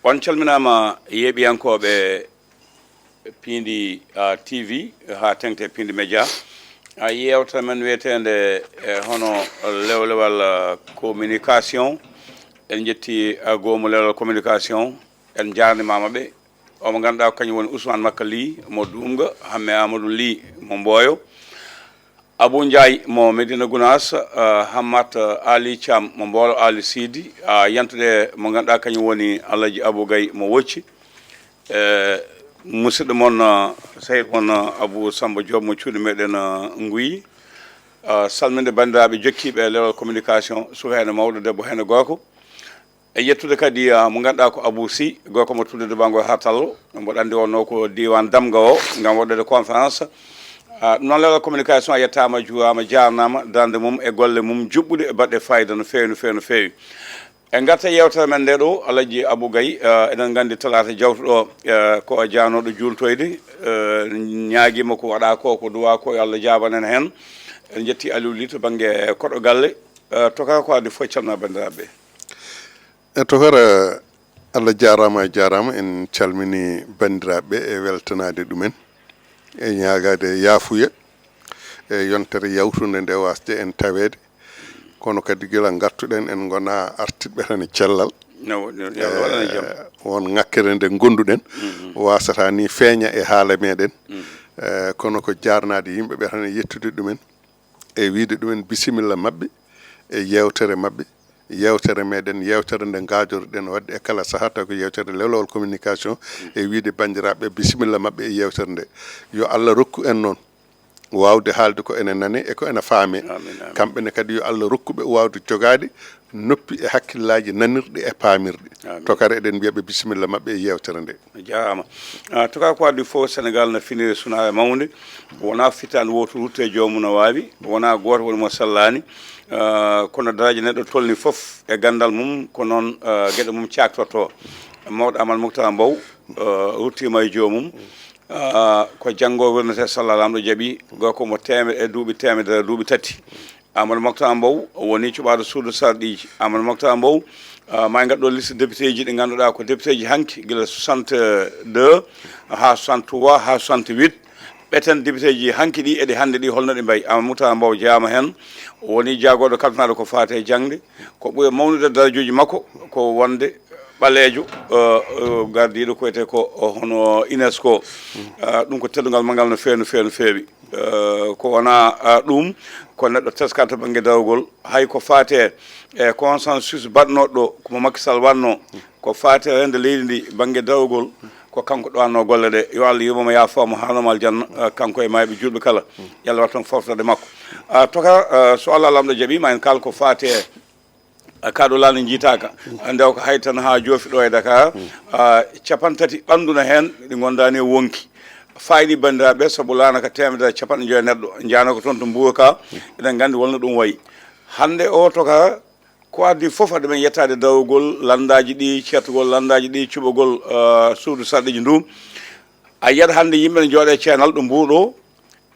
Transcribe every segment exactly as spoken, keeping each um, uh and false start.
On calminaama, yeeɓiyankooɓe Piindi, ah, T V, haa teŋti e Piindi Media. Ah, yeewtere men wiyeteende, eh, hono lewlewal, ah, communication. En njetti, ah, goomu lewlewal communication. En njaarnimaama ɓe. O mo ngannduɗaa ko kañum woni Ousmane Makka Ly mo Duumga, Hamme Amadou Ly mo Mbooyo. Abou Ndiaye mo Médina Gounass, ah, Hammat, ah, Ali Thiam mo Mboolo Ali Sidi, ah, yantude mo ngannduɗaa kañum woni Alhaji Abou Gaye mo Wocci. Eh, musidɗo mon, ah, sehil mon, ah, Abou Samba Diop mo cuuɗi meɗen, ah, Nguyi. Ah, salminde banndiraaɓe jokkiiɓe e lewal communication, suka heen e mawɗo, debbo heen e gorko. E yettude kadi, ah, mo ngannduɗaa ko Abou Sy, gorko mo Tulde Bango haa Tallo. Mboɗo anndi wonno ko diiwaan Damga o ngam waɗde conférence. Ah, ɗum noon, leewal communication a yettaama, juuraama, jaarnaama, darnde mum e golle mum juɓɓuɗe e baɗɗe fayida no feewi, no feewi, no feewi. En ngarta e yeewtere men nde ɗo, Alhaji Abou Gaye, ah, eɗen nganndi talaata jawtuɗo, eh, ko o jaanooɗo juultoyde, eh, ñaagiima ko waɗaa ko, ko duwaa ko, yo Allah jaaban en heen. En njetti Aliou Ly to bannge koɗo galle. Eh, Tokar, ko adii fof, calmina banndiraaɓe ɓe. E Tokar, Allah jaaraama, a jaaraama. En calmini banndiraaɓe ɓe e weltanaade ɗumen. E ñaagaade yaafuya e yontere yawtunde nde waasde en taweede. Kono kadi gila ngartuɗen en ngona artiiɓe tan e cellal. No, no, yo Allah waɗan en jam. Eh, won ŋakkere nde ngonduɗen, mhm, wasata ni feeña e haala meɗen. Mhm. Eh, kono ko jaarnaade yimɓe ɓe tan e yettude ɗumen. E wiyde ɗumen bisimilla maɓɓe e yeewtere maɓɓe, yeewtere meɗen, yeewtere nde ngaajotoɗen waɗde e kala sahaa, taw ko yeewtere lewlewal communication, e wiyde banndiraaɓe bisimilla maɓɓe e yeewtere nde. Yo Allah rokku en noon waawde haalde ko ene nane e ko ene faame. Amin, amin. Kamɓe ne kadi yo Allah rokku ɓe waawde jogaade noppi e hakkillaaji nanirɗi e paamirɗi. Amin. Tokar, eɗen mbiya ɓe bisimilla maɓɓe e yeewtere nde. A jaaraama. Ah, Tokar, ko adii fof, Senegaal no finiri sunaare mawnde. Wonaa fitaande wooto rutte e joomum no waawi. Wonaa gooto woni mo sellaani. Ah, kono daraaje neɗɗo tolni fof e ganndal mum, ko noon, ah, geɗe mum caaktortoo. Mawɗo Amal Muktar Mbow, ah, ruttiima e joomum. Ah, ko janngo wirnetee, so Allah Laamɗo jaɓii, gorko mo teemedere e duuɓi teemedere, duuɓi tati. Amadou Moctar Mbow woni cuɓaaɗo suudu sarɗiiji. Amadou Moctar Mbow, ah, maa en ngaddu ɗo liste députéji ɗi ngannduɗaa ko députéji hanki, gila soixante-deux haa soixante-trois haa soixante-huit. Ɓe tan députéji hanki ɗi e ɗi hannde ɗi, holno ɗi mbayi? Amadou Moctar Mbow jeyaama heen. O woni jaagorɗo kalfinaaɗo ko faati e jaŋde. Ko ɓuri mawnude darajooji makko ko wonde ɓaleejo, eh, eh, gardiiɗo ko wiyetee ko, eh, hono UNESCO. Eh, ɗum ko teddungal manngal no feewi, no feewi, no feewi. Eh, ko wonaa, eh, ɗum, ko neɗɗo teskaɗo to bannge darogol. Hay ko faati e, eh, consensus baɗnooɗo ɗo, ko mo Macky Sall waɗnoo, ko faati e reende leydi ndi bannge darogol, ko kanko ɗowannoo golle ɗe. Yo Allah yurmo mo, yaafoo mo, haarnoo mo aljanna, eh, kanko e maayɓe juulɓe kala. Yo Allah waɗ tan fooftaade makko. Ah, Tokar, eh, so Allah Laamɗo jaɓii, ma en kaal ko faati e, ah, kaa ɗo laana njiitaaka. Nde o ko hay tan haa joofi ɗo e Dakar. Ah, cappanɗe tati ɓanndu na heen, ɗi ngondaani e wonki. Faayi ɗi banndiraaɓe, sabu laana ka teemedere e cappanɗe joy neɗɗo. Njaano ko toon to Mbuur ka, eɗen nganndi wonno ɗum wayi. Hannde o, Tokar, ko adii fof, hade men yettaade darogol lanndaaji ɗi, ceertugol lanndaaji ɗi, cuɓagol, eh, suudu sarɗiiji ndu. A yiyat hannde yimɓe ne njooɗe e ceenal ɗo Mbuur ɗo,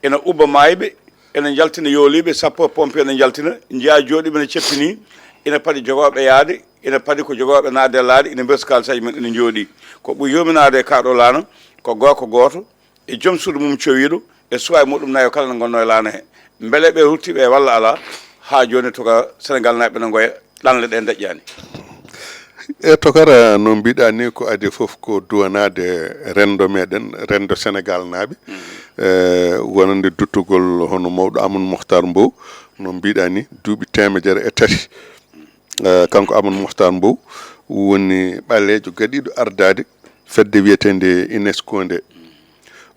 ene ubba maayɓe, ene njaltina yooliiɓe, sappo pompier ene njaltina, njiyaa jooɗiiɓe ne ceppinii, ene paɗi jogooɓe yaade, ene paɗi ko jogooɓe naatde e laaɗe, ene mbersi kaalisaaji mum, ene njooɗii. Ko ɓuri yurminaade e kaa ɗo laana, ko gorko gooto, e joom suudu mum cowiiɗo, e suwaa e muɗum nayo kala ne ngonnoo e laana he. Mbele ɓe ruttiiɓe e walla alaa? Haa jooni, Tokar, Senegaalnaaɓe ne ngoya, ɗanle ɗe ndaƴƴaani. E Tokar, no mbiɗaa ni, ko adii fof ko duwanaade renndo meɗen, renndo Senegaalnaaɓe. Mm. E wonande duttugol hono mawɗo Amadou Moctar Mbow, no mbiɗaa ni, duuɓi teemedere e tati. Eh, kanko Amadou Moctar Mbow woni ɓaleejo gaɗiiɗo ardaade fedde wiyeteende UNESCO nde.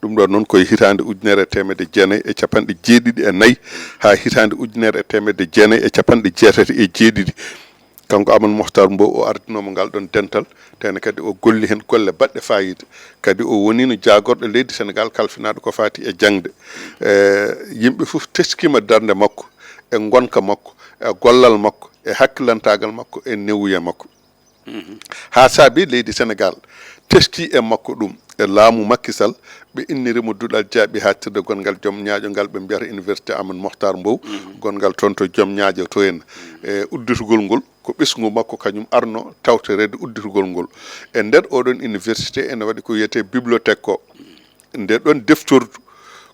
Ɗum ɗoon noon ko e hitaande ujunere e teemedde jeenayi e cappanɗe jeeɗiɗi e nayi haa hitaande ujunere e teemedde jeenayi e cappanɗe jeetati e jeeɗiɗi. Kanko Amadou Moctar Mbow o ardinooma ngal ɗoon dental, tawde kadi o golli heen golle baɗɗe faayiida. Kadi o woniino jaagorɗo leydi Senegaal kalfinaaɗo ko faati e jaŋde. Eh, yimɓe fof teskiima darnde makko, e ngonka makko, e gollal makko, e hakkilantaagal makko, e newuya makko. Mhm. Haa saabi leydi Senegaal Teski e makko ɗum, e laamu Macky Sall, ɓe inniri mo duɗal jaaɓi haaɗtirde gonngal Joom Ñaaƴo ngal ɓe mbiyata Université Amadou Mokhtar Mbow, gonngal toon to Joom Ñaaƴo to en. E udditugol ngol, ko ɓesngu makko kañum arno tawtoreede udditugol ngol. E nder oɗon université ene waɗi ko wiyetee bibliothèque ko. Nde ɗon deftordu,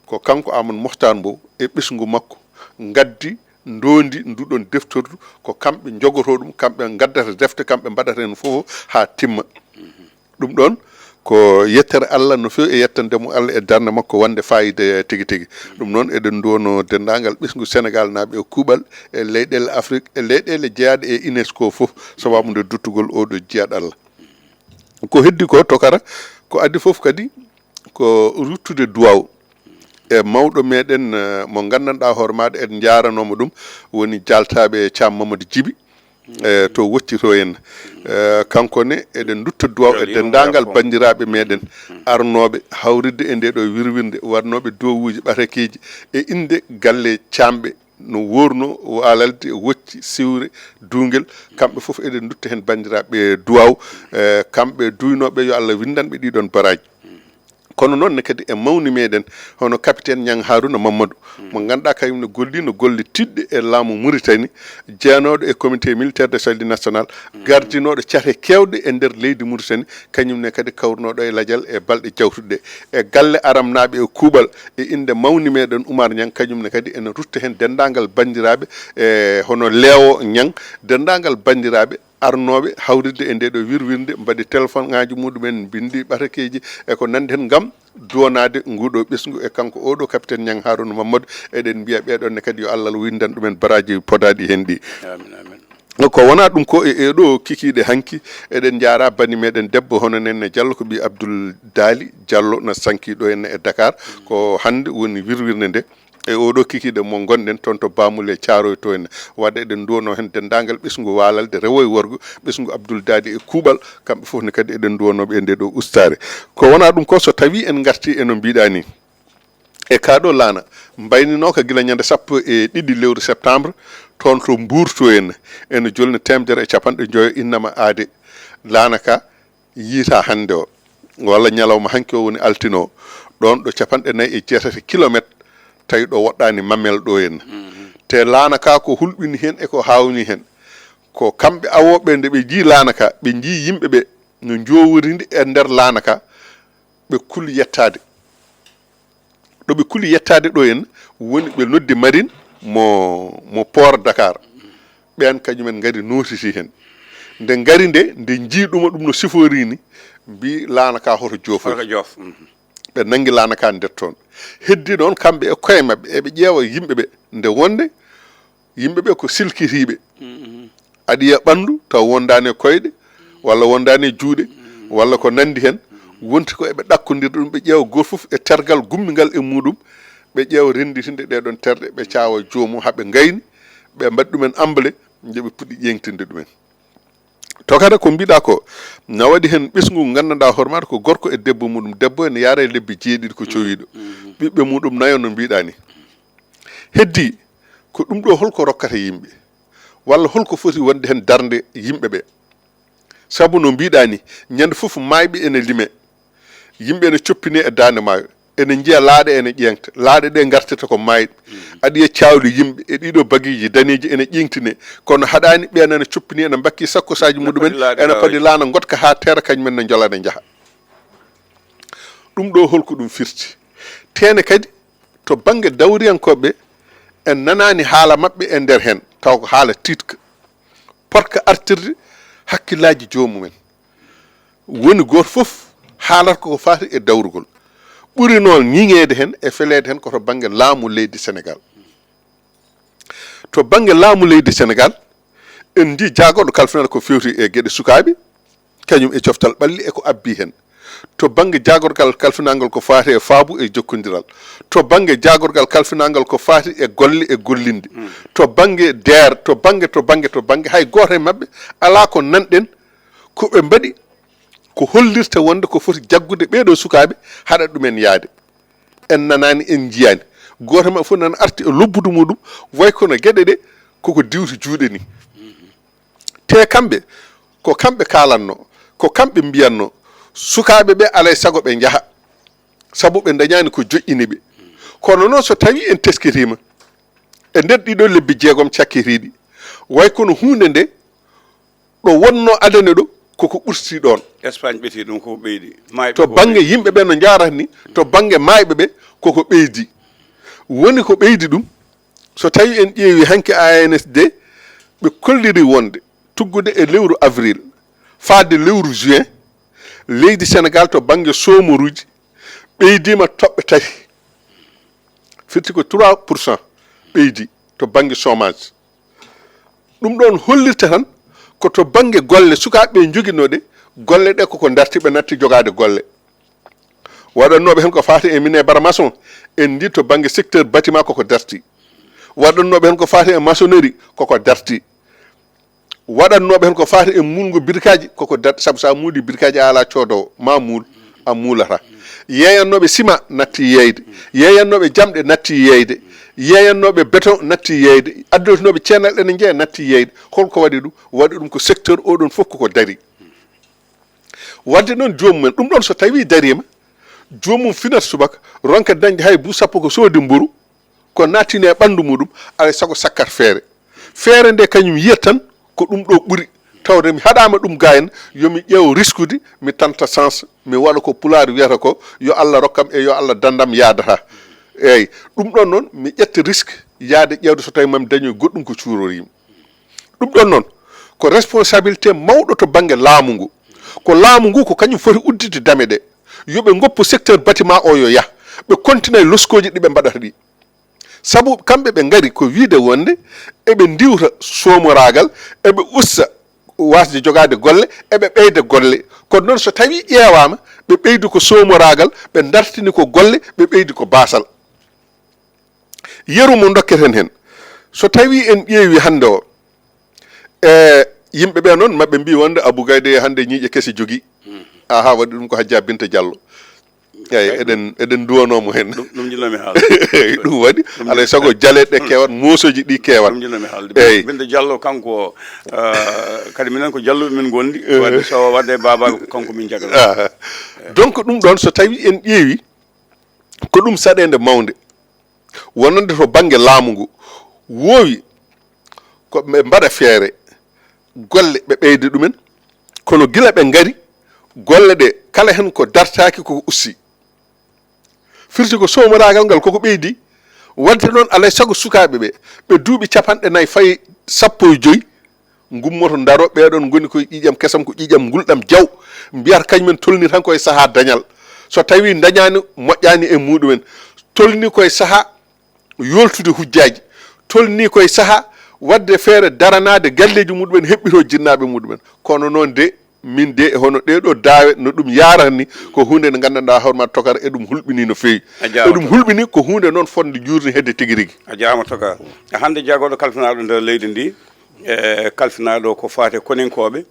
ko kanko Amadou Mokhtar Mbow e ɓesngu makko ngaddi, ndoondi nduɗon deftordu, ko kamɓe njogotoo ɗum, kamɓe ngaddata defte, kamɓe mbaɗata heen fof haa timma. Ɗum ɗoon ko yettere Allah no feewi e yettande mo Allah e darnde makko wonde faayiida tigi tigi. Ɗum noon eɗen nduwanoo denndaangal ɓesngu Senegaalnaaɓe e kuuɓal e leyɗeele Afrik e leyɗeele jeyaaɗe e UNESCO fof, sabaabu nde duttugol oo ɗoo jiyaaɗo Allah. Ko heddi ko tokara, ko addi fof kadi ko ruttude duwaaw e mawɗo meɗen, eh, mo nganndanɗaa hoore maaɗa en njaaranooma ɗum, woni jaaltaaɓe Caam Mamadou Jibi, eh, to Wocci to en. Eh, kanko ne, eɗen ndutta duwaaw e denndaangal banndiraaɓe meɗen arnooɓe hawritde e ndee ɗoo wirwirnde, waɗnooɓe duwawuuji ɓatakeeji e innde galle Caamɓe, no wuurno, Waalalde, Wocci, Siwre, Duungel, kamɓe fof eɗen ndutta heen banndiraaɓe duwaaw, eh, kamɓe duynooɓe yo Allah winndan ɓe ɗii ɗoon baraaji. Kono noon ne kadi e mawni meɗen, hono capitaine Ñang Haruna Mamadou, mo ngannduɗaa kañum ne golliino golle tiiɗɗe e laamu Mauritanie, jeyanooɗo e comité militaire de solidarité nationale, gardinooɗo cate keewɗe e nder leydi Mauritanie, kañum ne kadi kawrunooɗo e lajal e balɗe jawtuɗe. E galle aramnaaɓe e kuuɓal, e innde mawni meɗen Oumar Niang, kañum ne kadi ene rutta heen denndaangal banndiraaɓe, e hono Lewo Niang, denndaangal banndiraaɓe arnooɓe hawritde e ndee ɗoo wirwirnde, mbaɗi téléphone ŋaaji muɗumen, mbinndi ɓatakeeji e ko nanndi heen, ngam duwanaade nguu ɗoo ɓesngu e kanko oo ɗoo capitaine Niang Haruna Mamadou. Eɗen mbiya ɓee ɗoon ne kadi yo Allah winndan ɗumen baraaji podaaɗi heen ɗi. Amin, amin. Ko wonaa ɗum ko e, e ɗoo kikiiɗe hanki, eɗen njaara bani meɗen debbo hono Nenne Diallo, ko ɓii Abdoul Daali Diallo, na sanki ɗo henne e Dakar. Ko hannde woni wirwirnde nde. E oo ɗoo kikiiɗe mo ngonɗen toon to Bamule Caaroy to henne. Waɗde eɗen nduwanoo heen denndaangal ɓesngu Waalalde rewo e worgo, ɓesngu Abdoul Daali e kuuɓal, kamɓe fof ne kadi eɗen nduwanoo ɓe e ndee ɗoo ustaare. Ko wonaa ɗum ko so tawii en ngartii e no mbiɗaa nii. E kaa ɗoo laana mbayninooka gila ñande sappo e ɗiɗi lewru septembre, toon to Mbuur to en, ene jolni teemedere e capanɗe njoyo innama aade. Laana ka yiytaa hannde o, walla ñalawma hanki o woni altine o, ɗoon ɗo capanɗe nayi e jeetati kilometer, tawi ɗo woɗɗaani Mamel ɗo en. Te laana ka ko hulɓini heen e ko haawni heen. Ko kamɓe awooɓe, nde ɓe njii laana ka, ɓe njii yimɓe ɓe no njoowori ndi e nder laana ka, ɓe kuli yettaade. Ɗo ɓe kuli yettaade ɗo en, woni ɓe noddi marine mo, mo port Dakar. Ɓeen kañumen ngari nootiti heen. Nde ngari nde, nde njii ɗuma ɗum no siforii ni, mbii laana ka hoto joofoy. Hoto joof, mhm. Ɓe nanngi laana ka nder toon. Heddi noon kamɓe e koye maɓɓe, eɓe ƴeewa yimɓe ɓe, nde wonde yimɓe ɓe ko silkitiiɓe. Aɗa yiya ɓanndu taw wondaani e koyɗe, walla wondaani e juuɗe, walla ko nanndi heen. Wonti ko eɓe ɗakkondirɗa ɗum, ɓe ƴeewa gooto fof e tergal gummingal e muɗum, ɓe ƴeewa rennditinde ɗee ɗoon terɗe, ɓe caawa joomum haa ɓe ngayni, ɓe mbaɗi ɗumen emballé, nde ɓe puɗɗi ƴeeŋtinde ɗumen. To kadi ko mbiɗa ko, na waɗi heen ɓesngu nganndanɗaa hoore maaɗa ko gorko e debbo muɗum, debbo ene yaara e lebbi jeeɗiɗi ko cowiiɗo, ɓiɓɓe muɗum nayo no mbiɗa ni. Heddi ko ɗum ɗo holko rokkata yimɓe? Walla holko foti wonde heen darnde yimɓe ɓe? Sabu no mbiɗa ni, ñande fof maayɓe ene lime, yimɓe ene coppini e daande maayo, ene njiya laaɗe ene ƴeeŋta, laaɗe ɗe ngartirta ko maayɗe. Aɗa yiya cawle yimɓe e ɗiɗo bagiiji daneeji ene ƴeeŋtine, kono haɗaani ɓeen ene coppini, ene mbakki sakkosaaji muɗumen, ene padi laana ngotka haa teera kañumen ne njola ne njaha. Ɗum ɗo holko ɗum firti? Teene kadi to bannge dawriyankooɓe, en nanaani haala maɓɓe e nder heen, taw ko haala tiiɗka, poɗka artirde hakkillaaji joomumen. Woni gooto fof haalata ko faati e dawrugol. Ɓuri noon ñiŋeede heen e feleede heen ko to bannge laamu leydi Senegaal. To bannge laamu leydi Senegaal, en njii jaagorɗo kalfinaangal ko feewti e geɗe sukaaɓe, kañum e coftal ɓalli e ko abbi heen. To bannge jaagorgal kalfinaangal ko faati e faabu e jokkondiral. To bannge jaagorgal kalfinaangal ko faati e golle e gollinde. To bannge deer, to bannge, to bannge, to bannge, hay gooto e maɓɓe alaa ko nanɗen ko ɓe mbaɗi ko hollirta wonde ko foti jaggude ɓee ɗoo sukaaɓe, haɗa ɗumen yahde. En nanaani, en njiyaani. Gooto e maɓɓe fof nana arti e lobbudu muɗum, way kono geɗe ɗe koko diwti juuɗe ni. Te kamɓe, ko kamɓe kaalanno, ko kamɓe mbiyanno, Sukaaɓe ɓe alay sago ɓe njaha, sabu ɓe ndañaani ko joƴƴini ɓe. Kono noon, so tawii en teskitiima e nder ɗiɗo lebbi jeegom cakkitiiɗi, way kono huunde nde ɗo wonnoo adane ɗo koko ɓurti ɗoon. Espagne ɓeti ɗum koko ɓeydi. Maayɓe to bannge yimɓe ɓe no njaarata ni, to bannge maayɓe ɓe koko ɓeydi. Woni ko ɓeydi ɗum, so tawii en ƴeewi hanki A N S D, ɓe kolliri wonde tuggude e lewru avril faade lewru juin, leydi Senegal to bannge soomoruuji ɓeydiima toɓɓe tati, firti ko trois pour cent ɓeydi to bannge chômage. Ɗum ɗoon hollirta tan ko to bannge golle sukaaɓe ɓe njoginoo ɗe, golle ɗe koko darti, ɓe natti jogaade golle. Waɗannooɓe heen ko faati e mine bara maçon, en ndi to bannge secteur bâtiment koko darti. Waɗannooɓe heen ko faati e maçonnerie koko darti. Waɗannooɓe heen ko faati e muulngo birkaaji koko darti, sabu so a muuli birkaaji a alaa coodoowo, ma muul, a muulata. Yeeyannooɓe sima natti yeeyde, yeeyannooɓe jamɗe natti yeeyde, yeeyannooɓe béton natti yeeyde, addotinooɓe ceenal ene njeya natti yeeyde. Holko waɗi ɗum? Waɗi ɗum ko secteur o ɗon fof koko dari. Wadde noon joomum en, ɗum ɗoon so tawii dariima, joomum finat subaka, ronka dañde hay buuɗi sappo ko soodi mburu, ko nattini e ɓanndu muɗum, alay sago sakkat feere. Feere nde kañum yiyat tan ko ɗum ɗo ɓuri. Tawde mi haɗaama ɗum gaayen, yo mi ƴeew riskude, mi tanta chance, mi waɗa ko Pulaar wiyata ko, yo Allah rokkam e yo Allah danndam yaadata. Eey, ɗum ɗoon noon, mi ƴetta risque, yaade ƴeewde so tawii mami dañoy goɗɗum ko cuuroriimi. Ɗum ɗoon noon, ko responsabilité mawɗo to bannge laamu ngu. Ko laamu ngu, ko kañum foti udditde dame ɗe. Yo ɓe ngoppu secteur bâtiment o yo yah. Ɓe kontina e loskooji ɗi ɓe mbaɗata ɗi. Sabu kamɓe ɓe ngari ko wiyde wonde eɓe ndiwta soomoraagal, eɓe usta waasde jogaade golle, eɓe ɓeyda golle. Kono noon so tawii ƴeewaama, ɓe ɓeydi ko soomoraagal, ɓe dartini ko golle, ɓe ɓeydi ko baasal. Yeru mo ndokketen heen. So tawii en ƴeewi hannde o, e yimɓe ɓe noon, maɓe mbii wonde Abou Gaye de hannde ñiiƴe kese jogii. Aha, waɗi ɗum ko Hajja Binta Diallo. Eey, eɗen, eɗen nduwanoo mo heen. Ɗum, ɗum njiɗnoo mi haalde. Eey, ɗum waɗi. Ɗum alay sago jaleeɗe ɗe keewat, moosooji ɗi keewat. Ɗum njiɗnoo mi haalde. Eey. Binta Diallo kanko, ah, kadi minen ko Diallo min ngondi. Eh. Wadde so wadde baaba ko kanko min jagata. Aha. Donc ɗum ɗoon so tawii en ƴeewi, ko ɗum saɗeende mawnde. Wonande to bannge laamu ngu, woowi ko ɓe mbaɗa feere, golle ɓe ɓeyda ɗumen, kono gila ɓe ngari, golle ɗe kala heen ko dartaaki koko usti. Firti ko soomoraagal ngal koko ɓeydi. Wadde noon alay sago sukaaɓe ɓe, ɓe duuɓi capanɗe nayi fayi sappo e joy, ngummoto ndaro, ɓeeɗon ngoni koye ƴiiƴam kesam, ko ƴiiƴam ngulɗam jaw, mbiyata kañumen tolni tan koye sahaa dañal. So tawii dañaani, moƴƴaani e muɗumen. Tolni koye sahaa yooltude hujjaaji, tolni koye sahaa waɗde feere daranaade galleeji muɗumen, heɓɓito jinnaaɓe muɗumen. Kono noon de, min de e hono ɗee ɗoo daawe no ɗum yaarata ni, ko huunde nde nganndanɗaa hoore maa Tokar, eɗum hulɓinii no feewi. A jaaraama. Eɗum hulɓinii, ko huunde noon fotnde juurni hedde tigi rigi. A jaaraama Tokar. Hannde jaagorɗo kalfinaaɗo nder leydi ndi, e kalfinaaɗo ko faati e koninkooɓe,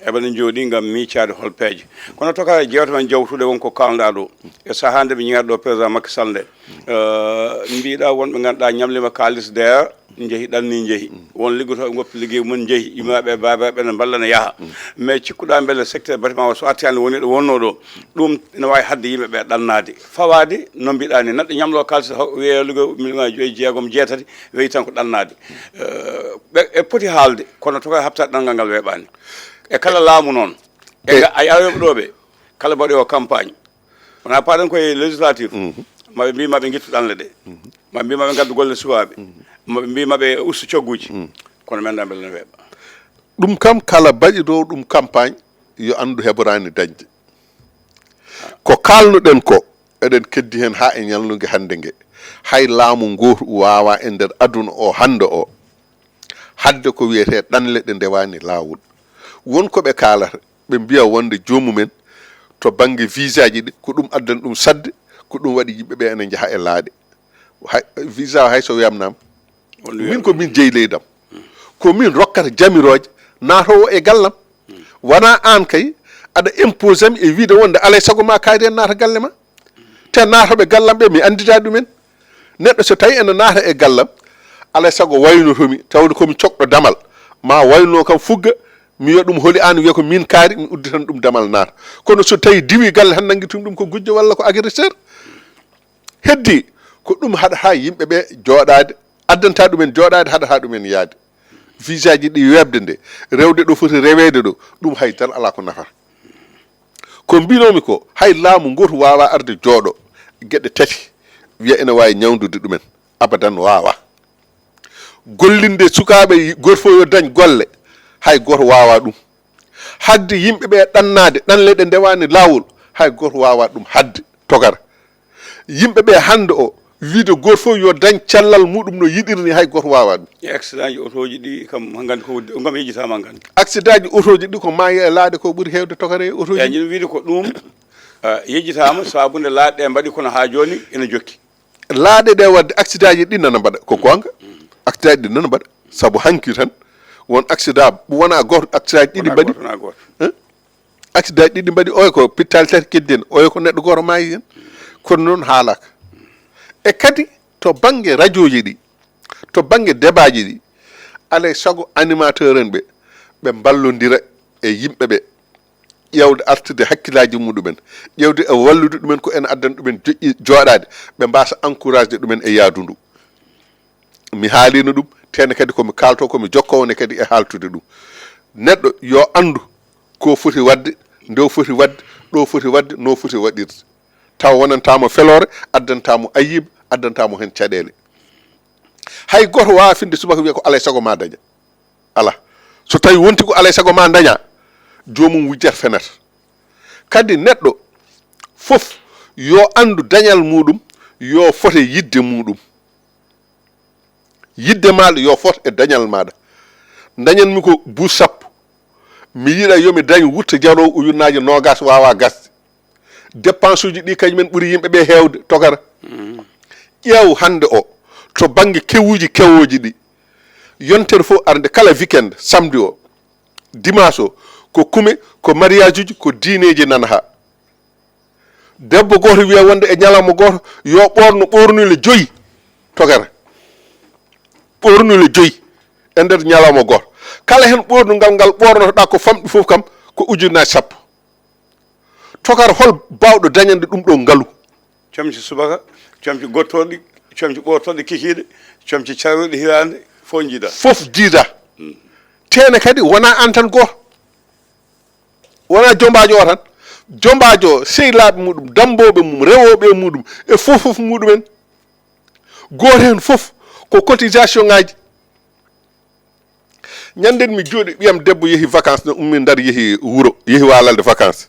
eɓe njooɗii ngam miicaade hol peeje. Kono Tokar, jeewte men jawtuɗe won ko kaalɗaa ɗo. E sahaa nde ɓe ñiŋata ɗo président Macky Sall nde, eh, mbiɗa wonɓe ngannduɗaa ñamliima kaalis deer, njehi ɗanni njehi. Won liggotooɓe ngoppi liggey mum njehi, immaaɓe e baabaaɓe ne mballa ne yaha. Mais cikkuɗaa mbele secteur bâtiment o so artii hannde woni ɗo wonnoo ɗo, ɗum ina waawi haɗde yimɓe ɓe ɗannaade. Fawaade no mbiɗaa ni, neɗɗo ñamloo kaalis haw-, wiyee liggo miliyoŋaaji joyi, jeegom, jeetati, weyi tan ko ɗannaade. Eh, ɓe, e poti haalde, kono Tokar haɓtaade ɗanngal ngal weeɓaani. E kala laamu noon, e ga-, a yiyii ɗo ɓe, kala mbaɗoowo campagne, wonaa paaɗen koye législatif, maɓe mbii maɓe ngittu ɗanle ɗe, maɓe mbii maɓe ngaddu golle sukaaɓe, maɓe mbii maɓe ustu cogguuji, kono mi anndaa mbele ne weeɓa. Ɗum kam, kala baɗiɗo ɗum campagne, yo anndu heɓoraani dañde. Ko kaalnuɗen ko, eɗen keddi heen haa e ñalngu hannde nge. Hay laamu ngootu waawaa e nder aduna o hannde o, haɗde ko wiyetee ɗanle ɗe ndewaani laawol. Won ko ɓe kaalata, ɓe mbiya wonde joomumen to bannge visaaji ɗi, ko ɗum addani ɗum saɗde, ko ɗum waɗi yimɓe ɓe ene njaha e laaɗe. Hay, visa o hay so weeɓnaama. Min ko min jeyi leydam. Ko min rokkata jamirooje naatoowo e gallam. Wonaa aan kay aɗa imposé mi e wiyde wonde alay sago ma kaari en naata galle ma. Te naatooɓe gallam ɓe mi annditaa ɗumen. Neɗɗo so tawii ene naata e gallam, alay sago waynoto mi, tawde ko mi cokɗo damal, ma wayno kam fugga, Mi wiya ɗum holi an, wiya ko min kaari, mi udditan ɗum damal naata. Kono so tawi diwi galle tan nangi tumi ɗum ko gujjo walla ko agresseur. Heddi ko ɗum haɗata yimɓe ɓe jooɗaade, addanta ɗumen jooɗaade, haɗata ɗumen yaade. Visa ji ɗi weeɓde nde, rewde ɗo foti reweede ɗo, ɗum hay tan alaa ko nafata. Ko mbinomi ko, hay laamu ngotu waawa arde jooɗo geɗe tati, wiya ene waawi ñawndude ɗumen. Abadan waawa. Gollinde sukaaɓe, gooto fof yo dañ golle, hay gooto waawa ɗum. Haɗde yimɓe ɓe ɗannaade, ɗanle ɗe ndewaani laawol, hay gooto waawa ɗum haɗde, Togara. Yimɓe ɓe hannde o, wiide gooto fof yo dañ cellal muɗum no yiɗiri ni, hay gooto waawa ɗum. E accident ji otooji ɗi kam, hanngandi ko, ngam yejjitaama hanngandi. Accident ji otooji ɗi ko maayi e laaɗe ko ɓuri heewde, Togara, e otooji. Eeyi, ñin wiide ko ɗum, ah, yejjitaama, sabu nde laaɗe ɗe mbaɗi, kono haa jooni ene jokki. Laaɗe ɗe waɗde accident ji ɗi nana mbaɗa, ko goonga. Accident ji ɗi nana mbaɗa. Sabu hanki tan, won accident, wona gooto, accident ji ɗiɗi Wona mbaɗi. Gooto, wona gooto. Eh? Accident ji ɗiɗi mbaɗi, oya ko pittaali tati keddi en, oya ko neɗɗo gooto maayi hen. Kono noon haalaka. E kadi, to bannge rajooji ɗi, to bannge debaaji ɗi, alay sago animateur en ɓe, ɓe mballondira e yimɓe ɓe, ƴeewde artirde hakkillaaji muɗumen, ƴeewde e wallude ɗumen ko ene addana ɗumen joƴƴi jooɗaade, ɓe mbaasa encouragede ɗumen e yaadu ndu. Mi haalino ɗum, tene kadi ko mi kaalto, ko mi jokkoowo ne kadi e haaltude ɗum. Neɗɗo yo anndu ko foti waɗde, nde o foti waɗde, ɗo foti waɗde, no foti waɗirde. Tawa wonantaamo feloore, addantaamo ayiba, addantaamo heen caɗeele. Hay gooto waawa finde subaka wiya ko alay sago ma daña. Alaa. So tawi wonti ko alay sago ma daña, joomum wujjat fenata. Kadi neɗɗo fof yo anndu dañal muɗum, yo fote yidde muɗum. Yidde maɗa yo fot e dañal maɗa. Dañanmi ko bus sappo. Mi yiɗa yo mi dañ wutta jaroowo ujunnaaje noogas waawa gasde. Dépense uji ɗi kañumen ɓuri yimɓe ɓe heewde, Togara. Ƴeew hannde o, to bannge kewuuji kewooji ɗi. Yontere fof arde kala weekend, samedi o, dimanche o, ko kume, ko mariage uji, ko diineeji nana haa. Debbo gooto wiya wonde e ñalawma gooto, yo ɓoorno ɓoornule joyi, Togara. Ɓoornule joyi e nder ñalawma gooto. Kala heen ɓoornungal ngal ɓoornotoɗaa ko famɗi fof kam, ko ujunnaaje sappo. Togara, hol baawɗo dañande ɗum ɗo ngalu? Comci subaka, comci gottorɗi, comci ɓoortorɗi kikiiɗe, comci carwirɗi hiraande, fof jiida. Fof jiida. Tene kadi wona aan tan gooto. Wona jombaajo o tan. Jombaajo o, sehlaaɓe muɗum, dammbooɓe mum, rewooɓe e muɗum, e fof fof muɗumen. Gooto heen fof ko cotisation ngaji. Ñanden mi jooɗi, ɓiyam debbo yehi vacances, no ummi Ndar, yehi wuro, yehi waalalde vacances.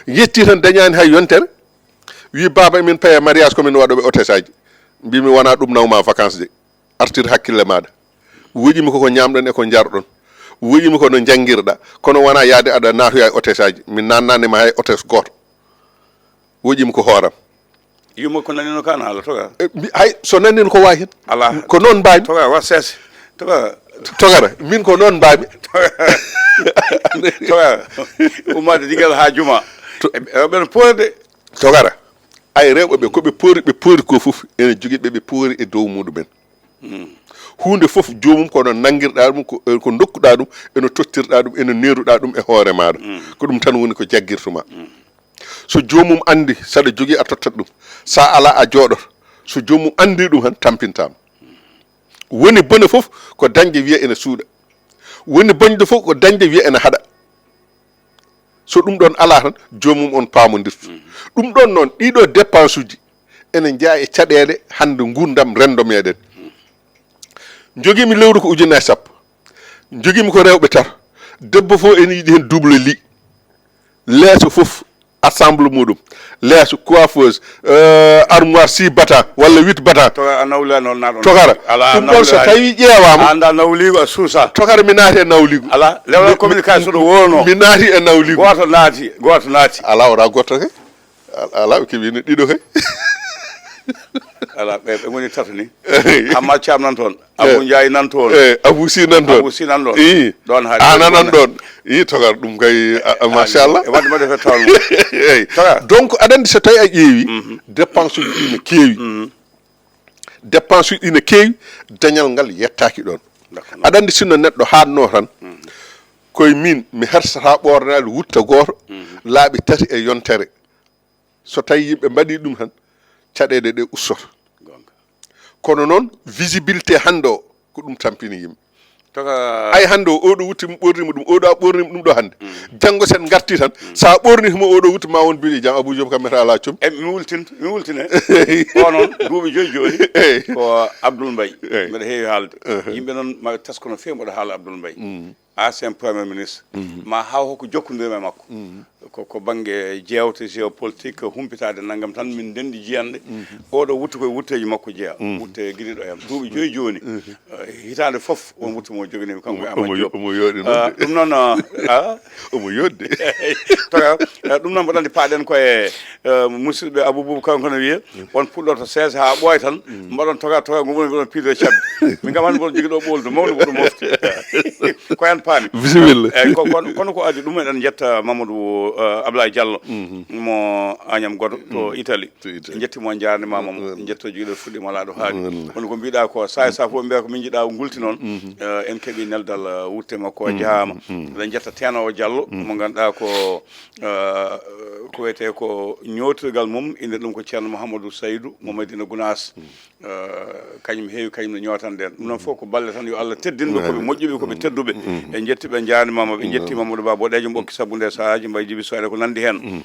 Yetti tan, dañaani hay yontere. Wi, "Baaba, emin paya mariage, ko min waɗooɓe hôtesse aji." Mbimi, "Wona ɗum nawma vacances de. Artir hakkille maɗa. Woƴimi ko ko ñamɗon e ko jarɗon. Woƴimi ko no janngirɗa. Kono wona yaade aɗa naatoya e hôtesse aji. Mi naannanima hay hôtesse gooto." Woƴimi ko hooram. Yumma ko nanino kan haala, Toga. E, mi, hay, so nanino ko wawi hen. Ala. Ko noon mbaami. Toga, wa sese. Toga. Togara, min ko noon mbaami. Toga. Ummade digal ha juma. To- E, e, ɓen poore de. Togara. Ay, rewɓe ɓe, ko ɓe poori, ɓe poori ko fof, ene jogii ɓe, ɓe poori e dow muɗumen. Huunde fof joomum ko no nanngirɗaa ɗum, ko, ko ndokkuɗaa ɗum, eno tottirɗaa ɗum, eno neeruɗaa ɗum e hoore maaɗa. Ko ɗum tan woni ko jaggirtuma. So joomum anndi saɗa jogii, a tottat ɗum. Sa alaa, a jooɗoto. So joomum anndi ɗum tan, tampintaama. Woni bone fof ko dañde wiya ene suuɗa. Woni boñde fof ko dañde wiya ene haɗa. So ɗum ɗon alaa tan, joomum on paamondirtu. Ɗum ɗon noon, ɗiɗo dépense uji ene njeya e caɗeele hannde nguurndam renndo meɗen. Jogiimi lewru ko ujunnaje sappo. Jogiimi ko rewɓe tato. Debbo fof ene yiɗi heen double lit. Leeso fof, ensemble muɗum. Leeso, coiffeuse, euh, armoire six battant walla huit battant. Toga a nawlila noon na ɗon. Togara. Ala, a ɗum ɗon so nawlila. Tawi ƴeewaama. A annda nawliigu a suusa. Togara mi naati e nawliigu. Ala, lewla mi, communication ɗo wonno. Mi naati e nawliigu. Gooto naati, gooto naati. Ala, wona gooto kay. Ala, ala, o keɓino ɗiɗo kay. Ala, ɓe, ɓe ngoni tato ni. Amma Caam nan toon. Abou Ndiaye nan toon. Eh, Abou Sy nan toon. Abou Sy nan ɗon. Ii. Ɗon hari. Ana nan ɗon. Ii, Togar, ɗum kay, a, a, machallah. E wadde mbaɗe fe toon. Eyi. Togar. Donc, aɗa anndi so tawi a ƴeewi, dépense uji ɗi ne keewi. Dépense uji ɗi ne keewi, dañal ngal yettaaki ɗon. D'accord. Aɗa anndi sinno neɗɗo haatno tan, Koye min, mi hersataa ɓoornaali wutta gooto laabi tati e yontere. So tawi yimɓe mbaɗii ɗum tan, caɗeele ɗe ustoto. Kono noon, visibilité hannde o, ko ɗum tampini yimɓe. Toka. Ay hannde o, oɗo wutti, mi ɓoornima ɗum, oɗo a ɓoornima ɗum ɗo hannde. Janngo sen ngarti tan, so a ɓoornitima oɗo wutti, ma won mbiɗo jam, Abou Diop kam meta ala com. E mi wultin, mi wultine. O noon, duuɓi joyi jooni, ko Abdoul Mbaye. Mbeɗa heewi haalde. Yimɓe noon maɓe tasko no feewi mboɗo haala Abdoul Mbaye. Ancien premier ministre, ma haw hokko jokkondirmi e makko. Ko, ko bannge jeewte géopolitique, humpitaade nanngam tan, min ndenndi jiyanɗe. Oɗo wutte koye wutteeji makko jeyaa. Wutte gidiiɗo en. Duuɓi joyi jooni. Eh, hitaande fof, won wutte mo joginimi, kanko e Amadou Diop. Omo yooɗi noon. Ah, ɗum noon, ah, ah. Omo yooɗi. To, eh, ɗum noon, mboɗo anndi paaɗen koye, eh, musidɓe Abou Boubou, kanko no wiya, on puɗɗoto seese haa ɓooya tan, mbaɗon toga toga, ngumon mbiɗon piido cabbi. Min kam hannde mboɗo jogii ɗo ɓooldu mawndu mboɗo mofti. Ko en paami. Bisimilla. Eeyi, ko, kono, kono ko adii ɗum, eɗen njetta Mamadou, eh, Ablaye Diallo, mo Agnam Godo to Italie. To Italie. En njetti mo, en njaarniima mo. Wallaahi. En njetto jogii ɗo fuɗɗiima laaɗo haaɗi. Wallaahi. Kono ko mbiɗa ko, saha e saha fof mbiya ko min njiɗa ngulti noon. Eh, en keɓi neldal, eh, wutte makko o jahaama. Eɗen njetta Teenowo Diallo, mo ngannduɗaa ko, eh, ko wiyetee ko ñootirgal mum, innde ɗum ko Ceerno Mouhamadou Saydou, mo Madina Gounass. Eh, kañum heewi, kañum no ñootanɗen. Ɗum noon fof ko balle tan, yo Allah teddin ɓe, ko ɓe moƴƴuɓe, ko ɓe tedduɓe. En njetti ɓe, njaarniima mo, ɓe njetti Mamadou Ba Boɗeejo, mo okki sabunde e sahaaji, Mbaye Jibi Sow e ko nanndi heen.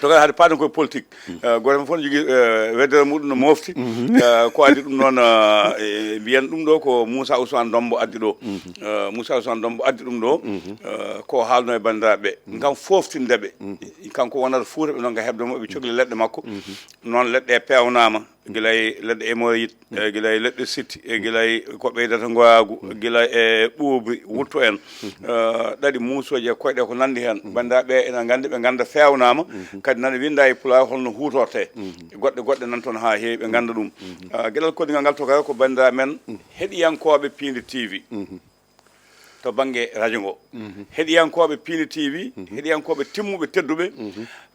To kadi hade paaɗen koye politique, eh, gooto fof ne jogii, eh, weddere muɗum no mofti. Eh, ko adii ɗum noon, eh, e mbiyen ɗum ɗo ko Moussa Ousmane Dombo addi ɗo. Eh, Moussa Ousmane Dombo addi ɗum ɗo, eh, ko haalno e banndiraaɓe ɓe. Ngam foftinde ɓe. Kanko wonata Fuuta, ɓe noon ka heɓde mo, ɓe cokli leɗɗe makko. Noon leɗɗe peewnaama. Gila e leɗɗe hémorroïde, e gila e leɗɗe sitti, e gila e ko ɓeydata ngoyaagu, gila e ɓuubi, wuttu en. Eh, ɗaɗi muusooji e koyɗe ko nanndi heen. Banndiraaɓe ɓe ina nganndi, ɓe ngannda feewnaama, kadi nana winnda e Pulaar holno huutortee. Goɗɗe, goɗɗe nan toon haa heewi, ɓe ngannda ɗum. Eh, geɗal koɗdigal ngal to kadi ko banndiraaɓe men heɗiyankooɓe Piindi T V. To bannge radio ngo. Heɗiyankooɓe Piindi T V, heɗiyankooɓe timmuɓe, tedduɓe,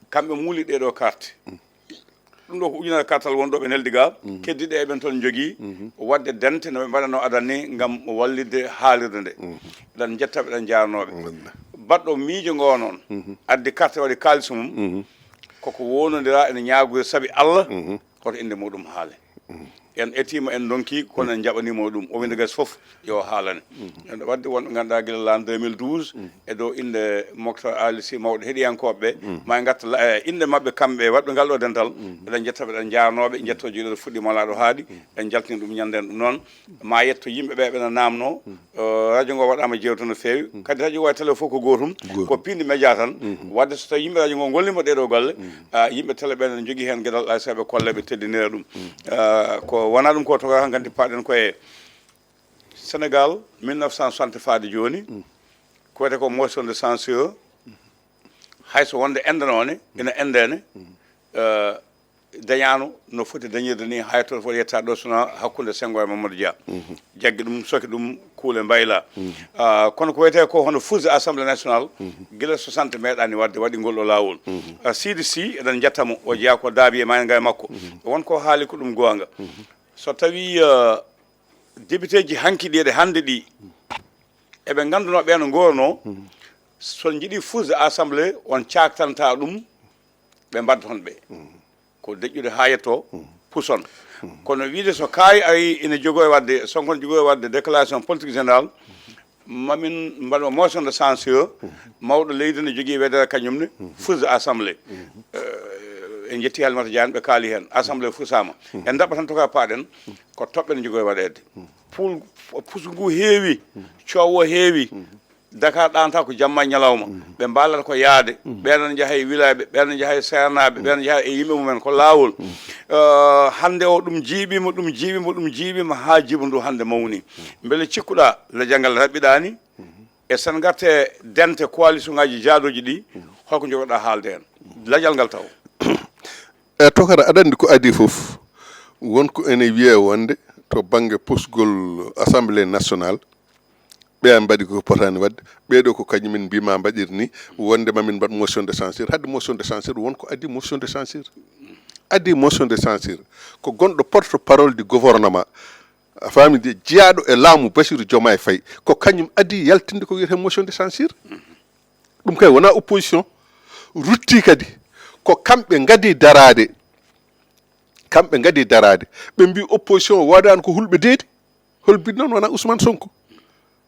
kamɓe muuli ɗee ɗoo carte. Ɗum ɗo ko ujunere kartal won ɗo ɓe neldi ga, keddiiɗe eɓen toon njogii, waɗde dente no ɓe mbaɗatnoo adan ni ngam wallitde haalirde nde. Eɗen njetta ɓe, eɗen njaarnoo ɓe. Wallaahi. Baɗɗo miijo ngo noon, addi carte, waɗi kaalis mum, koko wonondira ene ñaagoyde sabi Allah, hoto innde muɗum haale. En etiima, en ndonki, kono en njaɓaniima ɗum. O windi gas fof, yo haalane. Ene waɗde wonɓe ngannduɗaa gila laamu deux mille douze, e dow innde Moctar Ali Sy, mawɗo heɗiyankooɓe ɓe, ma en ngarta la-, eh, innde maɓɓe kamɓe waɗɓe ngal ɗo dental. Eɗen njetta ɓe, eɗen njaarnoo ɓe, njetto jeyɗo fuɗɗiima laaɗo haaɗi, en njaltini ɗum ñannden ɗum noon. Ma yetto yimɓe ɓe, ɓena naamnoo, eh, radio ngo waɗaama jeewte no feewi. Kadi radio ngo e télé fof ko gootum, ko Piindi Média tan. Waɗde so tawi yimɓe radio ngo ngolliima ɗee ɗoo golle, ah, yimɓe télé ɓe ne njogii heen geɗal, alaa sago ɓe kolla, ɓe teddinira ɗum. Ah, ko wonaa ɗum ko toga, hankkadi paaɗen ko e Sénégal mille neuf cent soixante faade jooni, ko wiyetee ko motion de censure, hay so wonde enndano ne, ina enndee ne, eh, dañaano no foti dañirde ni, hay to foti yetta ɗo, sona hakkunde Senghor e Mamadou Dia. Jaggi ɗum, soki ɗum, kuule mbayla. Ah, kono ko wiyetee ko hono fuusde Assemblée nationale, gila soixante meeɗaani waɗde, waɗi ngol ɗo laawol. Ah, Sidi Sy, eɗen njetta mo, o jeyaa ko Daabi e Maynga e makko. Won ko haali ko ɗum goonga. So tawi, ah, député ji hanki ɗi e hannde ɗi, eɓe ngannduno ɓe no ngorno, so njiɗi fuusde Assemblée, on caaktanta ɗum, ɓe mbadda toon ɓe. Ko deƴƴude haa yetto, puson. Kono wiide so kaari ari ina jogoo e waɗde, Sonko ne jogoo e waɗde déclaration politique générale, mamin mbaɗa motion de censure, mawɗo leydi ne jogii wedere kañum ne, fuusde Assemblée. Eh, en njetti Halimata Dia, ɓe kaali heen, Assemblée fuusaama. En ndaɓɓa tan toka paaɗen, ko toɓɓe ne njogoo e waɗeede. Puul, pusu ngu heewi, coowo heewi, Dakar ɗaanta ko jamma e ñalawma. Ɓe mbaalata ko yaade. Ɓeen ne njaha e Wilaaɓe, ɓeen ne njaha e Seernaaɓe, ɓeen ne njaha e yimɓe mumen. Ko laawol. Eh, hannde o ɗum jiiɓiima, ɗum jiiɓiima, ɗum jiiɓiima haa jiiba ndu hannde mawni. Mbele cikkuɗaa lajal ngal raɓɓiɗaani? E sen ngarte dente coalition ngaji jaadooji ɗi, holko njogoɗaa haalde heen? Lajal ngal taw. E tokara, aɗa anndi ko adii fof, won ko ene wiyee wonde to bannge pusgol Assemblée nationale, ɓeya mbaɗi ko potaani waɗde, ɓeeɗo ko kañumen mbima mbaɗir ni, wonde mamin mbaɗ motion de censure. Hadde motion de censure, won ko adii motion de censure. Adii motion de censure ko gonɗo porte-parole du gouvernement, A faami de, jeyaaɗo e laamu Bassirou Diomaye Faye, ko kañum adii yaltinde ko wiyetee motion de censure. Ɗum kay wonaa opposition. Rutti kadi, ko kamɓe ngadii daraade. Kamɓe ngadii daraade. Ɓe mbii opposition waɗaani ko hulɓe deedi. Hol mbiɗ noon wonaa Ousmane Sonko?